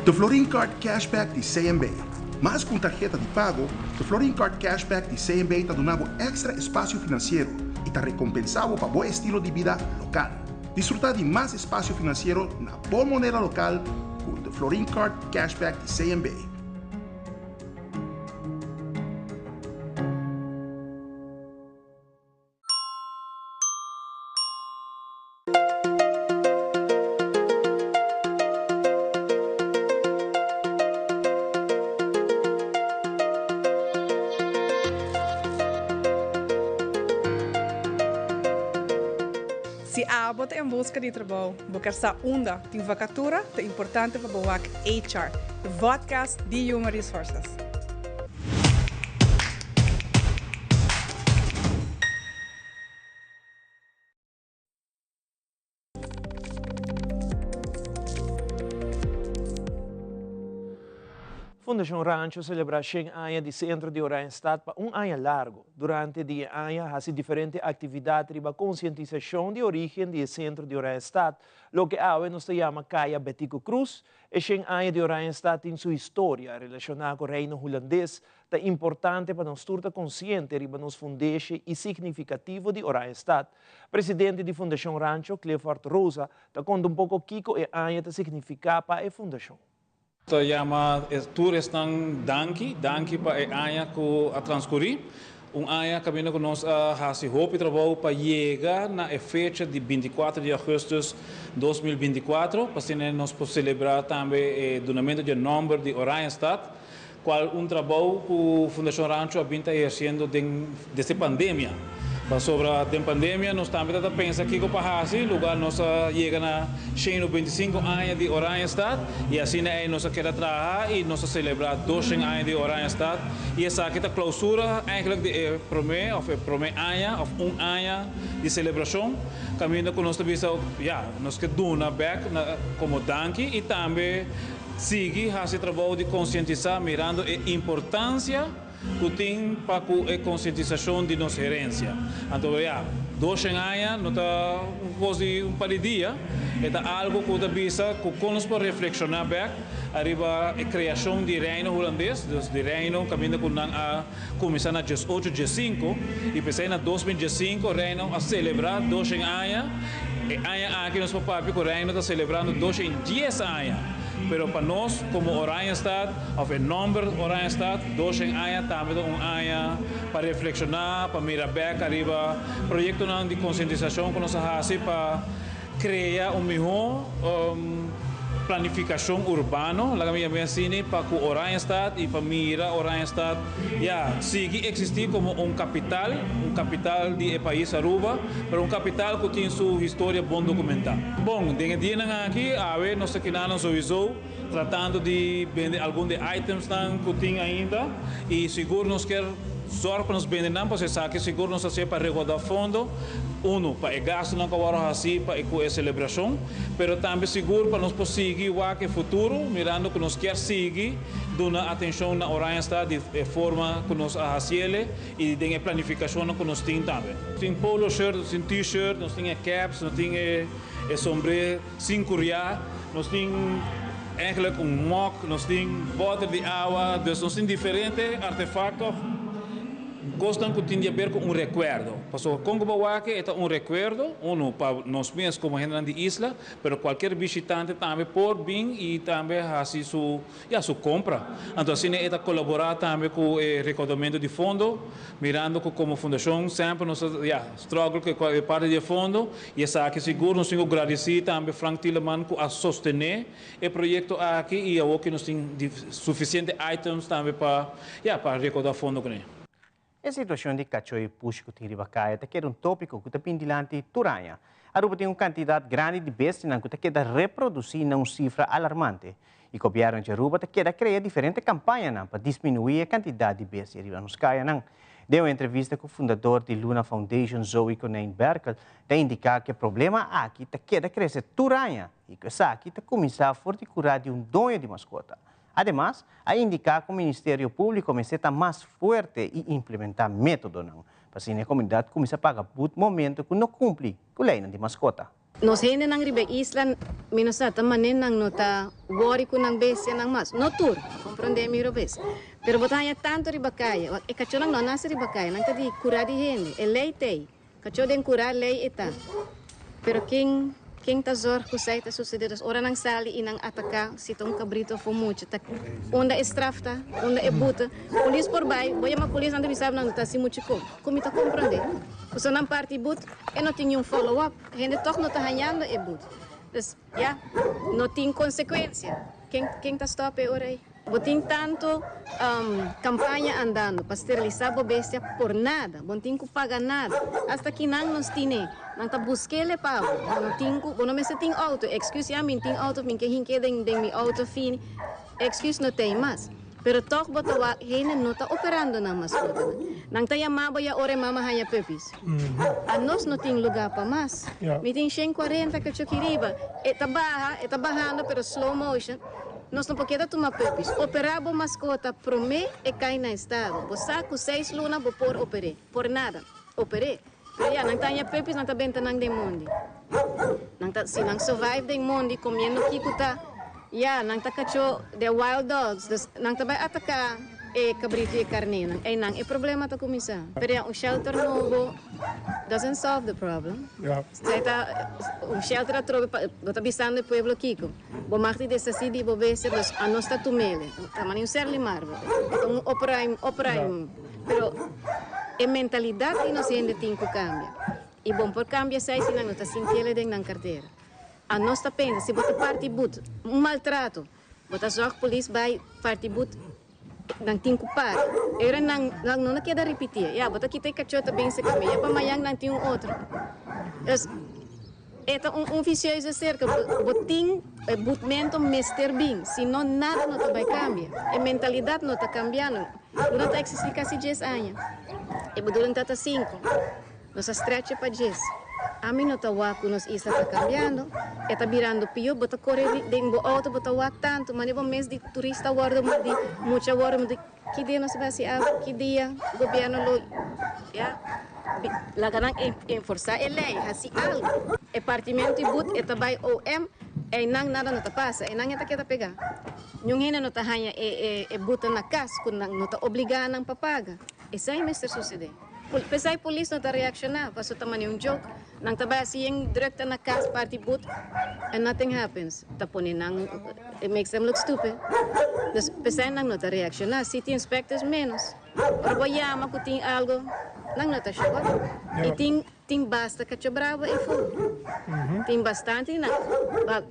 The Florin Card Cashback di CMB. Mas ku un tarheta di pago, The Florin Card Cashback di CMB ta duna bo èkstra espasio finansiero i ta rekompensá bo pa bo estilo di bida lokal. Disfrutá di mas espasio finansiero na bo moneda lokal ku The Florin Card Cashback di CMB. Si abo ta en buska di trabou, bo ker sa unda tin vakatura, ta importante pa bo wak HR, e vodcast di Human Resources. Fundashon Rancho selebrá shen aña di Sentro di Oranjestad pa un aña largo. Durante di e aña hasi diferente aktividat riba konsientisashon di orígen di e Sentro di Oranjestad, loke awe nos ta yama Kaya Betico Croes. E shen aña di Oranjestad tin su historia relashoná ku Reino Hulandes, Ta importante pa nos tur ta konsiente riba nos fundeshe i signifikativo di Oranjestad. Presidente di Fundashon Rancho, Clifford Rosa, ta konta un poko kiko e aña ta signifiká pa e fundashon. Ta yama tur esnan danki, danki pa e aña ku a transkurí. Un aña kaminda ku nos a hasi hopi trabou pa yega na e fecha di 24 di augustus 2024, pa asina nos por selebrá tambe e dunamentu di e nòmber di Oranjestad. Cual un trabou cu Fundacion Rancho a bin ta eherciendo den desde pandemia. Pasobra den pandemia nos tambe ta ta pensa kiko pa hasi, lugar nos a yega na 125 aña di Oranjestad y asina ey nos a keda traha y nos a celebra 200 aña di Oranjestad y esaki ta clausura eigenlijk di e prome of e prome aña of un aña di celebracion caminda cu nos ta bisa ya nos ke duna bek na como danki y tambe sigui hasi trabou di concientisa mirando e importancia ku tin pa ku e konsientisashon di nos herensia. Anto ya, doshen aña no ta un kos di un par di dia, e ta algu ku ta bisa ku kon nos por reflekshoná bèk ariba e kreashon di Reino Hulandes, dus di Reino kaminda ku nan a kuminsá na diesocho diesinku i p'esei na 2015 Reino a selebrá doshen aña. E aña aki nos por papia ku Reino ta selebrando 210 aña. Pero pa nos komo Oranjestad òf e nòmber Oranjestad, 200 aña tambe ta un aña pa reflekshoná, pa mira bèk ariba proyektonan di konsientisashon ku nos a hasi pa krea un mihó planifikashon urbano, laga mi yam'é asina, pa ku Oranjestad i pa mira Oranjestad ya sigui eksistí komo un kapital, un kapital di e pais Aruba, pero un kapital ku tin su historia bon dokumentá. Bon, den e dianan aki, awe nos ta kinanan souiso tratando di bende algun di e itemsnan ku tin ainda i sigur nos kier zorg pa nos bende nan pasobra esaki sigur nos ta hasié pa rekoudá fondo, unu pa e gastunan ku a wòrdu hasí pa e ku e selebrashon, pero tambe sigur pa nos por sigui wak e futuro mirando ku nos kier sigui duna atenshon na Oranjestad di e forma ku nos a hasiele i den e planifikashonnan ku nos tin tambe. Nos tin polo shirt, nos tin t-shirt, nos tin e caps, nos tin e sombré sin kuriá, nos tin eigenlijk un mok, nos tin bòter di awa, dus nos tin diferente artefakto. Kosnan ku tin di aber ku un rekuerdo. Pasobra kon ku bo wak e ta un rekuerdo, unu pa nos mes komo hendenan di isla, pero kualkier bishitante tambe por bin i tambe hasi su, ya, su kompra. Anto asina e ta kolaborá tambe ku e rekoudamentu di fondo, mirando ku komo fundashon semper nos ta, ya, struggle ku e parti di e fondo i esaki sigur nos tin ku gradisí tambe Frank Tieleman ku a sostené e proyekto aki i awor ku nos tin sufisiente items tambe pa, ya, pa rekoudá fondo kuné. E situashon di kachó i pushi ku tin riba kaya ta keda un tópiko ku ta bin dilanti tur aña. Aruba tin un kantidat grandi di bestianan ku ta keda reprodusí na un sifra alarmante. I gobièrnu di Aruba ta keda krea diferente kampañanan pa disminuí e kantidat di bestia riba nos kayanan. Den un entrevista ku fundador di Luna Foundation Zoe Konijn Berkel ta indiká ku e problema aki ta keda krese tur aña i ku esaki ta kuminsá for di kurá di un doño di maskota. Ademas, a indiká ku Ministerio Públiko mester ta mas fuerte i implementá métodonan pa asina e komunidat kuminsá paga but momento ku no kumpli ku leinan di maskota. Nos hendenan riba e isla mi no sa ta manera nan no ta wòri ku nan bestianan mas. No tur, komprondé mi robes. Pero bo ta haña tantu riba kaya. Wak, e kachónan no a nase riba kaya, nan ta di kurá di hende. E lei t'ei. Kachó den kurá lei e ta. Pero ken, ken ta zòrg ku esei ta susedé? Dus ora nan sali i nan ataká, si ta un kabrito òf un mucha, ta unda e straf ta? Unda e bute? Polis por bai, bo yama polis, nan ta bisa bo nan no ta hasi muchu kon. Ku mi ta komprondé? Pasobra nan parti but, e no tin niun follow up. Hende tòg no ta hañando e but. Dus, ya, no tin konsekuensia. Ken, ken ta stòp e ora ei? Bo tin tantu kampaña andando pa sterilisá bo bestia por nada. Bo no tin ku paga nada. Asta kinan nos tine, nan ta busk'el e pa bo. Bo no tin ku, bo no mester tin outo. Èksküs, ya, mi no tin outo, mi ke hink'é den, den mi outo fini. Èksküs no t'ei mas. Pero tòg bo ta wak hende no ta operando nan maskotanan. Nan ta yama bo ya ora e mama haña puppies. Anos no tin lugá pa mas. Mi tin 140 kachó kiriba. E ta baha, e ta bahando pero slow motion. Nos no por keda tuma puppies. Operá bo maskota promé e kai na estado. Bo sa ku seis luna bo por oper'é. Por nada. Oper'é. Pero ya, nan ta haña puppies, nan ta benta nan den mondi. Nan ta, si nan survive den mondi comiendo kico ta, ya, nan ta cacho, they're wild dogs, dus nan ta bay ataca e cabrito y e carnénan. Eynan e problema ta cuminsa. Pero ya, un shelter nobo doesn't solve the problem. Esey ta, un shelter atrobe pa, bo ta bisando e pueblo kico? Bo mag di deshaci di bo bestia, dus anos ta tumele. Ta mane un serlimar bo ta. E ta un opruim, opruim. Pero e mentalidad di nos hende tin cu cambia. I bon por cambia esei si nan no ta sintiele den nan cartera. Anos ta pensa si bo ta parti but un maltrato, bo ta zorg polis bay parti but. Nan tin ku paga. E ora nan nan no na keda ripití. Ya, bo ta kita e kachó ta bin serka mi. Ya pa mañan nan tin un otro. Dus e ta un un vicioso cerca. Bo bo tin e butmento mester bin. Si no nada no ta bai cambia. E mentalidad no ta cambiando. Bo no ta existi casi dies aña. E bedoeling ta ta cinco. Nos a stretch e pa djes. Ami no ta wak ku nos isla ta kambiando, e ta birando pió, bo ta kore den bo outo bo ta wak tantu, mane bo mes di turista wòrdu mordí, mucha wòrdu mordí, ki dia nos ta bai hasi algu, ki dia gobièrnu lo ya laga nan enforsá e lei, hasi algu. E partimentu i but e ta bai OM, einan nada no ta pasa, einan e ta keda pegá. Niun hende no ta haña e e buta na kas ku nan no ta obligá nan pa paga. Esei mester susedé. P'esei polis no ta reakshoná, paso ta manera un joke. Nan ta bai hasi yen drukte na kas, parti but, and nothing happens. Ta pone nan, it makes them look stupid. Dus p'esei nan no ta reakshoná. City inspectors ménos. Ora bo yama ku tin algo, nan no ta show up. I tin tin basta kacho bravo ei fu. Tin bastante di nan. But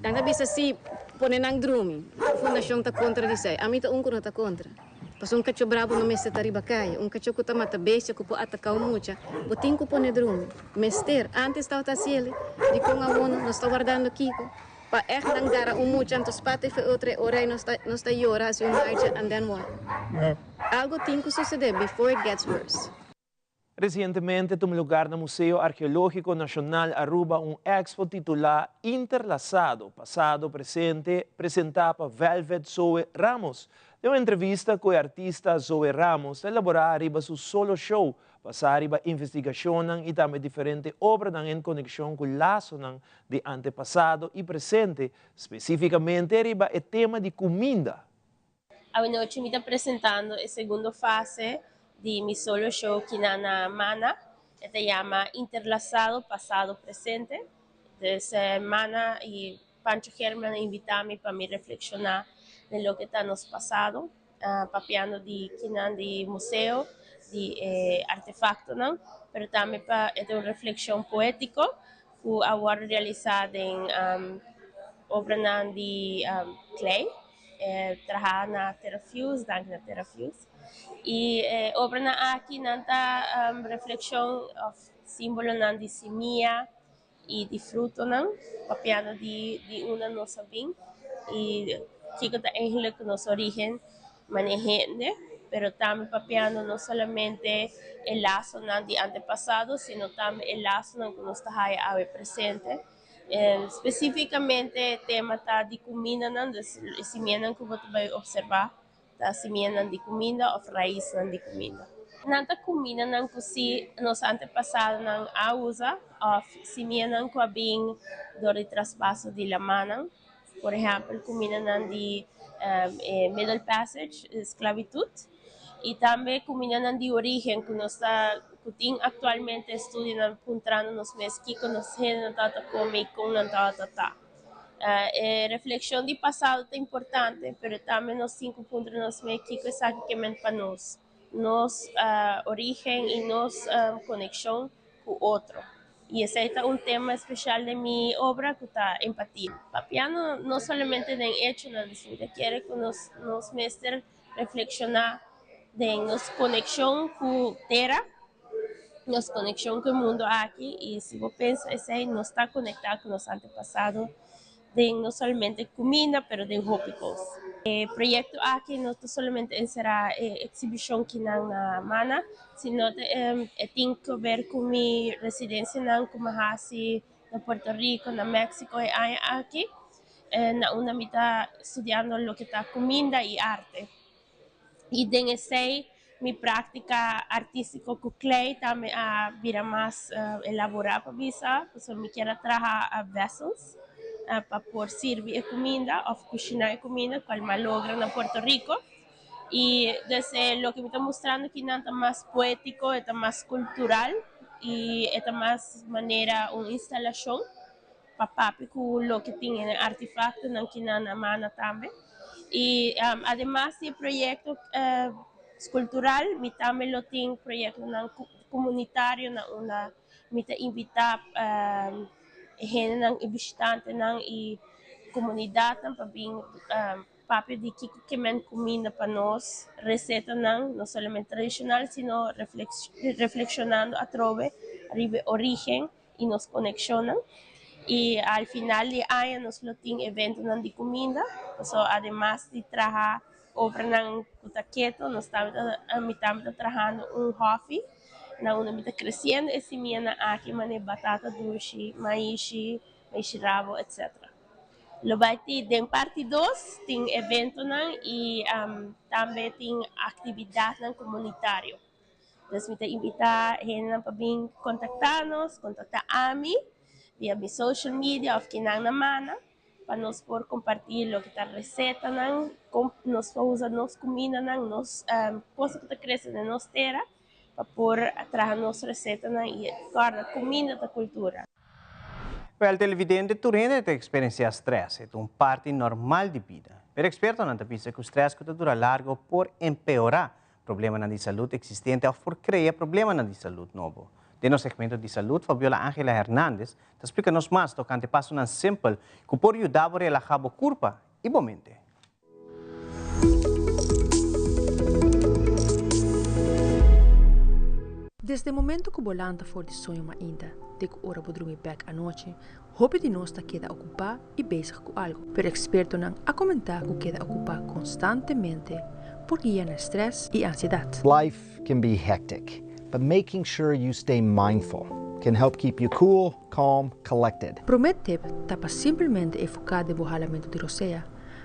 nan ta bisa si pone nan drumi. Fundashon ta kontra di esei. Ami ta un ku no ta kontra. Pasobra un kachó brabo no mester ta riba kaya. Un kachó ku ta mata bestia ku por ataká un mucha, bo tin ku pone drumi. Mester. Ántes tabata hasi el. Dikon awor no? Nos ta wardando kiko? Pa ègt nan gara un mucha anto spata i fe otro e ora ei nos ta nos ta yora hasi un marcha and then what? Algo tin ku susedé before it gets worse. Resientemente tuma lugar na Museo Arkeológiko Nashonal Aruba un expo titulá Interlasado, Pasado, Presente, presentá pa Velvet Zoe Ramos. Den un entrevista ku e artista Zoe Ramos ta elaborá riba su solo show, basá riba investigashonnan i tambe diferente obranan en konekshon ku lasonan di antepasado i presente, spesífikamente riba e tema di kuminda. Awenochi mi ta presentando e segundo fase di mi solo show kina na Mana. E ta yama Interlazado Pasado Presente. Dus Mana y Pancho German a invita mi pa mi reflexiona den loke ta nos pasado, papiando di kinan di museo, di e artefactonan, pero tambe pa e ta un reflexion poetico cu a wordo realisa den obranan di klei. Traha na Terrafuse, danki na Terrafuse. Y e obranan aki nan ta reflexion of simbolonan di simia y di frutonan, papiando di di unda nos a bin y kico ta eigenlijk nos origen manera hende, pero tambe papiando no solamente e lasonan di antepasado, sino tambe e lasonan cu nos ta haya awe presente. Spesífikamente e tema ta di kumindanan, dus e simianan ku bo ta bai opservá ta simianan di kuminda òf raisnan di kuminda. Nan ta kumindanan ku si nos antepasadonan a usa òf simianan ku a bin dor di traspaso di lamannan, por ehèmpel kumindanan di e Middle Passage, sklabitut. Y tambe cumindanan di origen cu nos ta cu tin actualmente estudionan puntrando nos mes kico nos hendenan tabata come y con nan tabata ta. E reflexion di pasado ta importante, pero tambe nos tin cu puntra nos mes kico esaki ke ment pa nos, nos origen y nos conexion cu otro. Y esey ta un tema especial den mi obra cu ta empatia. Papiando no solamente den hechonan, sino ta kere cu nos nos mester Reflekshoná den nos konekshon ku tera, nos konekshon ku e mundu aki i si bo pensa esei nos ta konektá ku nos antepasado den no solamente kuminda pero den hopi kos. E proyekto aki no ta solamente enserá e eksibishon kinan na Mana sino e tin ku ber ku mi residensianan ku mi a hasi na Puerto Rico, na Mexico e aña aki. Na unda mi ta studiando loke ta kuminda i arte. I den esei mi práktika artístiko ku klei tambe a bira mas elaborá pa bisa, pasobra mi kier a traha vessels pa por sirbi e kuminda òf kushiná e kuminda kual mi a logra na Puerto Rico. I dus loke mi ta mustrando akinan ta mas poétiko, e ta mas kultural i e ta mas manera un instalashon. Pa papia ku loke tin e artefaktonan ki nan a manda tambe. I ademas di e proyekto skultural mi tambe lo tin proyektonan komunitario na unda mi ta invitá e hendenan, e bishitantenan i komunidatnan pa bin. papia di kiko ke men kuminda pa nos, resetanan, no solamente tradishonal, sino reflekshonando atrobe riba e orígen i nos konekshonnan. I al final di aña nos lo tin eventonan di kuminda, pasobra ademas di traha obranan ku ta keto, nos tambe ta, mi tambe ta trahando un hòfi na unda mi ta kresiendo e simianan aki manera batata dushi, maishi, maishi rabo, etcetera. Lo bai tin den parti dos tin eventonan y tambe tin actividadnan comunitario. Dus mi ta invita hendenan pa bin contacta nos, contacta ami via mi social media of kinan na mana pa nos por comparti loke ta recetanan, con nos por usa nos cumindanan, nos cosa cu ta crece den nos tera pa por traha nos recetanan y corda cuminda ta cultura. Wèl, televidente, tur hende ta eksperensiá strès. E ta un parti normal di bida. Pero ekspertonan ta bisa ku strès ku ta dura largu por empeorá problemanan di salud eksistente òf por krea problemanan di salud nobo. Den nos segmento di salud, Fabiola Angela Hernandez ta splika nos mas tokante pasonan simpel ku por yuda bo relahá bo kurpa i bo mente. Desde momento ku bo lanta for di soño mainta te ku ora bo drumi bèk anochi, hopi di nos ta keda okupá i bezig ku algu. Pero ekspertonan a komentá ku keda okupá konstantemente por guia na strès i ansiedat. Life can be hectic, but making sure you stay mindful can help keep you cool, calm, collected. Promé tip ta pa simpelmente enfoká den bo halamentu di rosea.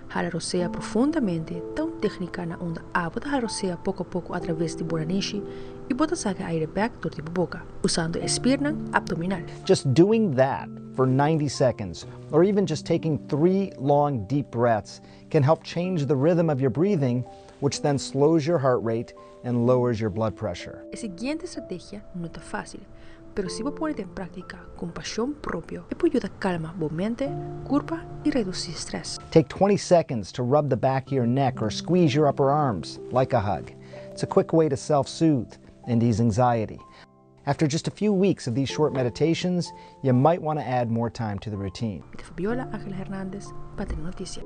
Hala rosea profundamente ta un téknika na unda abo ta hala rosea poko a poko atraves di bo nanishi i bo ta saka e aire bèk dor di bo boka, usando e spiernan abdominal. Just doing that for 90 seconds, or even just taking three long deep breaths, can help change the rhythm of your breathing, which then slows your heart rate and lowers your blood pressure. E siguiente strategia no ta fásil, pero si bo pone den práktika ku pashon propio, e por yuda kalma bo mente, kurpa i redusí strès. Take 20 seconds to rub the back of your neck or squeeze your upper arms like a hug. It's a quick way to self-soothe and ease anxiety. After just a few weeks of these short meditations, you might want to add more time to the routine. Mi ta Fabiola Angela Hernandez pa Tele Noticia.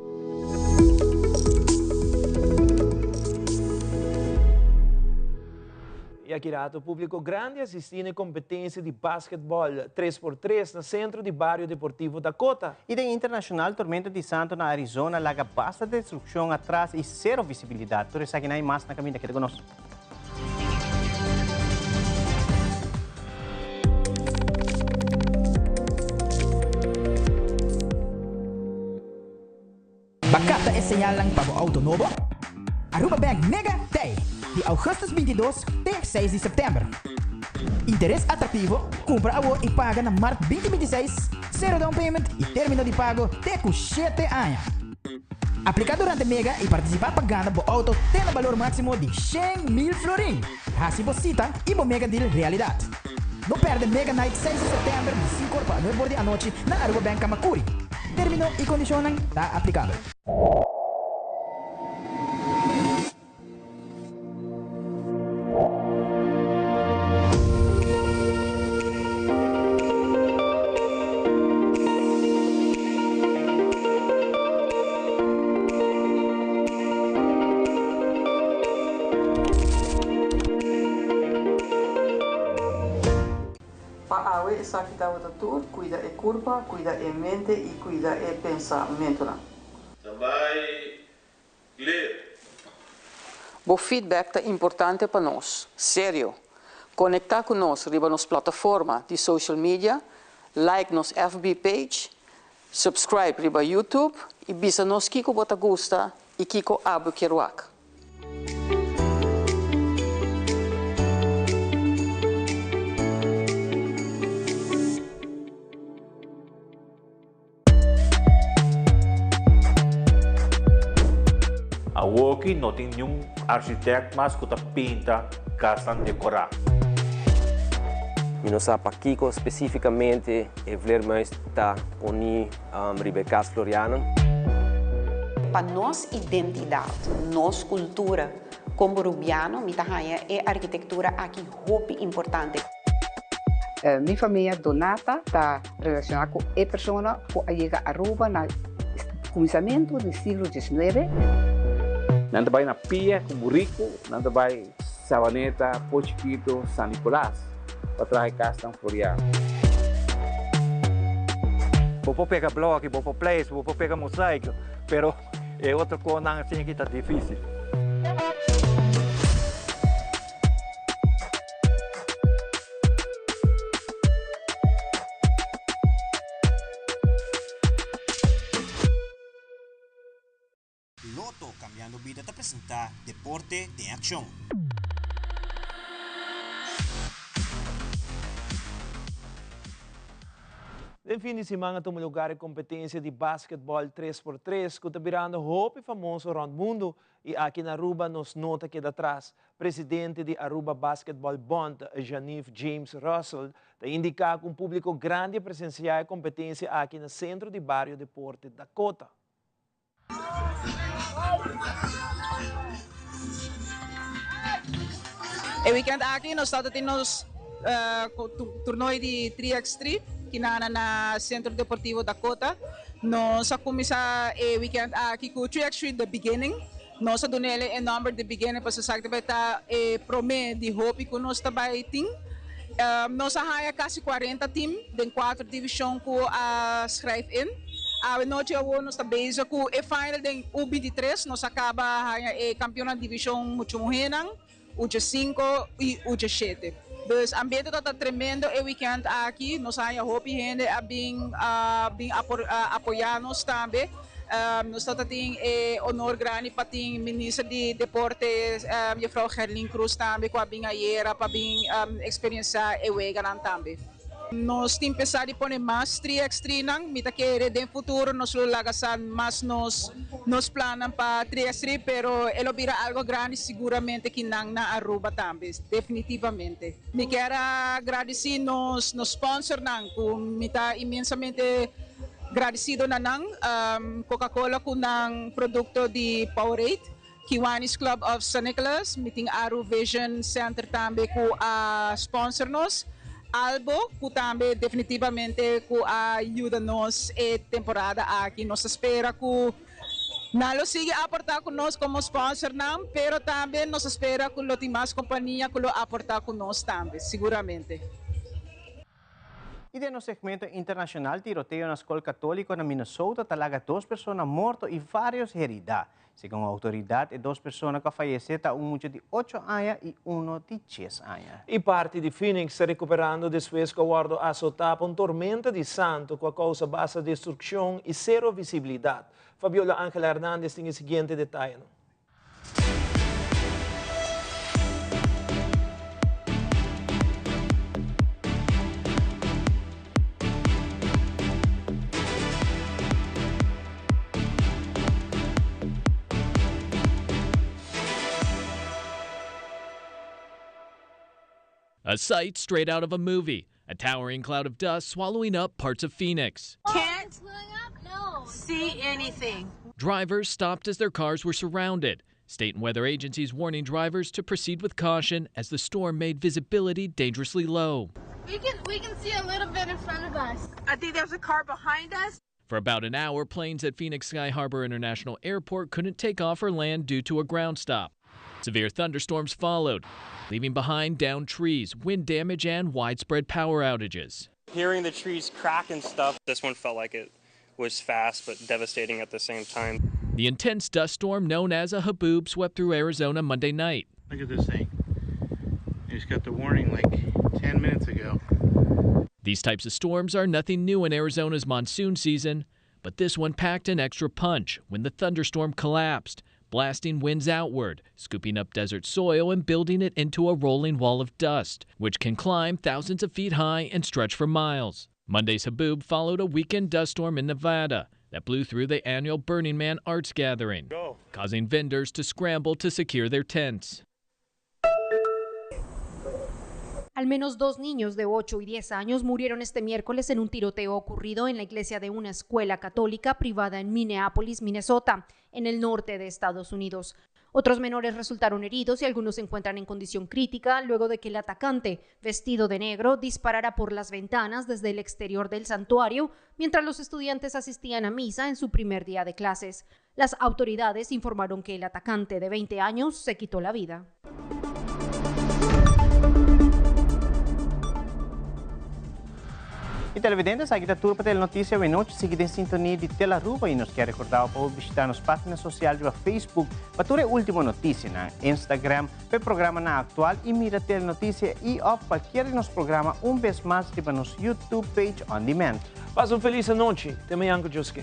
Y aki rato publico grandi asisti na e competencia di basketball tres por tres na Centro di Bario Deportivo Dakota. Y den internacional, tormenta di santo na Arizona laga basta destruccion atras y cero visibilidad. Tur esakinan y mas na caminda. Keda cu nos. Bo a capta e señalnan pa bo auto nobo? Aruba Bank Mega Day di augustus 22 te 6 di september. Interes atractivo, cumpra awor y paga na mart 2026, cero down payment y termino di pago te cu shete aña. Aplica durante Mega y participa pa gana bo auto te na balor maximo di 100,000 florin. Haci bo cita y bo Mega Deal realidad. No perde Mega Night 6 di september di 5 or pa 9 or di anochi na Aruba Bank Camacuri. Termino y condicionnan ta aplicabel. Pa awe esaki tabata tur, cuida e curpa, cuida e mente y cuida e pensamentonan. Tambay clear. Bo feedback ta importante pa nos. Serio! Conecta cu nos riba nos plataforma di social media, like nos FB page, subscribe riba YouTube y bisa nos kico bo ta gusta y kico abo kier wak. Awoki no tin niun architect mas ku ta pinta kasnan dekorá. Mi no sa pakiko spesífikamente e vleermuis ta poní riba e kas Floriana. Pa nos identidat, nos kultura komo Rubiano mi ta haña e arkitektura aki hopi importante. Mi famia Donata ta relaciona cu e persona cu a yega Aruba na Kuminsamentu di siglo diesnuebe. Nan ta bai na pia ku buriku, nan ta bai Sabaneta, Po Chikito, San Nicolas pa traha e kasnan floriá. Bo por pega bloki, bo por pleister, bo por pega mosaiko, pero e otro konan asin aki ta difisil. Lotto Cambiando Bida ta presenta Deporte den Accion. Den fin di siman a tuma lugar e competencia di basketball tres por tres cu ta birando hopi famoso rond mundo y aki na Aruba nos no ta keda atras. Presidente di Aruba Basketball Bond, Janief James Russell, ta indica cu un publico grandi a presencia e competencia aki na Centro di Bario Deporte Dakota. E weekend aki nos ta tin nos toernooi di 3x3 kinana na Centro Deportivo Dakota. Nos a cuminsa e weekend aki cu 3x3 The Beginning. Nos a duna el e nomber The Beginning pasobra esaki ta bay ta e prome di hopi cu nos ta bay tin. Nos a haya casi cuarenta team den cuatro division cu a schrijf in. Awe nochi awor nos ta bezig cu e final den U bintitres. Nos a caba haya e campeonnan division mucho muhernan, U diescinco y U diesshete. Dus ambiente ta ta tremendo e weekend aki. Nos a haya hopi hende a bin bin apoya nos tambe. Nos ta ta tin e honor grandi pa tin Minister di Deporte Juffrouw Gerlien Croes tambe cu a bin ayera pa bin experiencia e weganan tambe. Nos tin pensa di pone mas 3x3 nan. Mi ta kere den futuro nos lo laga sa mas nos nos plannan pa 3x3, pero e lo bira algo grandi siguramente kinan na Aruba tambe, definitivamente. Mi kier a gradici nos nos sponsornan cu mi ta inmensamente gradicido na nan, Coca-Cola cu nan producto di Powerade, Kiwanis Club of San Nicolas, mi tin Aru Vision Center tambe cu a sponsor nos, Albo cu tambe definitivamente cu a yuda nos e temporada aki. Nos ta spera cu nan lo sigui aporta cu nos como sponsornan, pero tambe nos ta spera cu lo tin mas compania cu lo aporta cu nos tambe, siguramente. Y den nos segmento internacional, tiroteo na scol catolico na Minnesota ta laga dos persona morto y varios herida. Segun autoridad, e dos persona cu a fayece ta un mucha di 8 aña y uno di 10 aña. E parti di Phoenix ta recuperando despues cu a wordo azota pa un tormenta di santo cu a causa basta destruccion y cero visibilidad. Fabiola Angela Hernandez tin e siguiente detayenan. A sight straight out of a movie. A towering cloud of dust swallowing up parts of Phoenix. Can't see anything. Drivers stopped as their cars were surrounded. State and weather agencies warning drivers to proceed with caution as the storm made visibility dangerously low. We can we can see a little bit in front of us. I think there's a car behind us. For about an hour, planes at Phoenix Sky Harbor International Airport couldn't take off or land due to a ground stop. Severe thunderstorms followed, leaving behind downed trees, wind damage, and widespread power outages. Hearing the trees crack and stuff, this one felt like it was fast but devastating at the same time. The intense dust storm known as a haboob swept through Arizona Monday night. Look at this thing. I just got the warning like 10 minutes ago. These types of storms are nothing new in Arizona's monsoon season, but this one packed an extra punch when the thunderstorm collapsed, blasting winds outward, scooping up desert soil and building it into a rolling wall of dust, which can climb thousands of feet high and stretch for miles. Monday's haboob followed a weekend dust storm in Nevada that blew through the annual Burning Man Arts Gathering, causing vendors to scramble to secure their tents. Al menos dos niños de 8 y 10 años murieron este miércoles en un tiroteo ocurrido en la iglesia de una escuela católica privada en Minneapolis, Minnesota, en el norte de Estados Unidos. Otros menores resultaron heridos y algunos se encuentran en condición crítica luego de que el atacante, vestido de negro, disparara por las ventanas desde el exterior del santuario mientras los estudiantes asistían a misa en su primer día de clases. Las autoridades informaron que el atacante de 20 años se quitó la vida. Y televidentes, aki ta tur pa Telenoticia Awenochi. Sigui den sintonia di Telaruba y nos kier recorda bo pa bishita nos pagina social riba Facebook pa tur e ultimo noticianan, Instagram pa e programanan actual y mira Telenoticia y of cualkier di nos programa un bes mas riba nos YouTube page on demand. Pasa un feliz anochi. Te mañan cu Dios ke.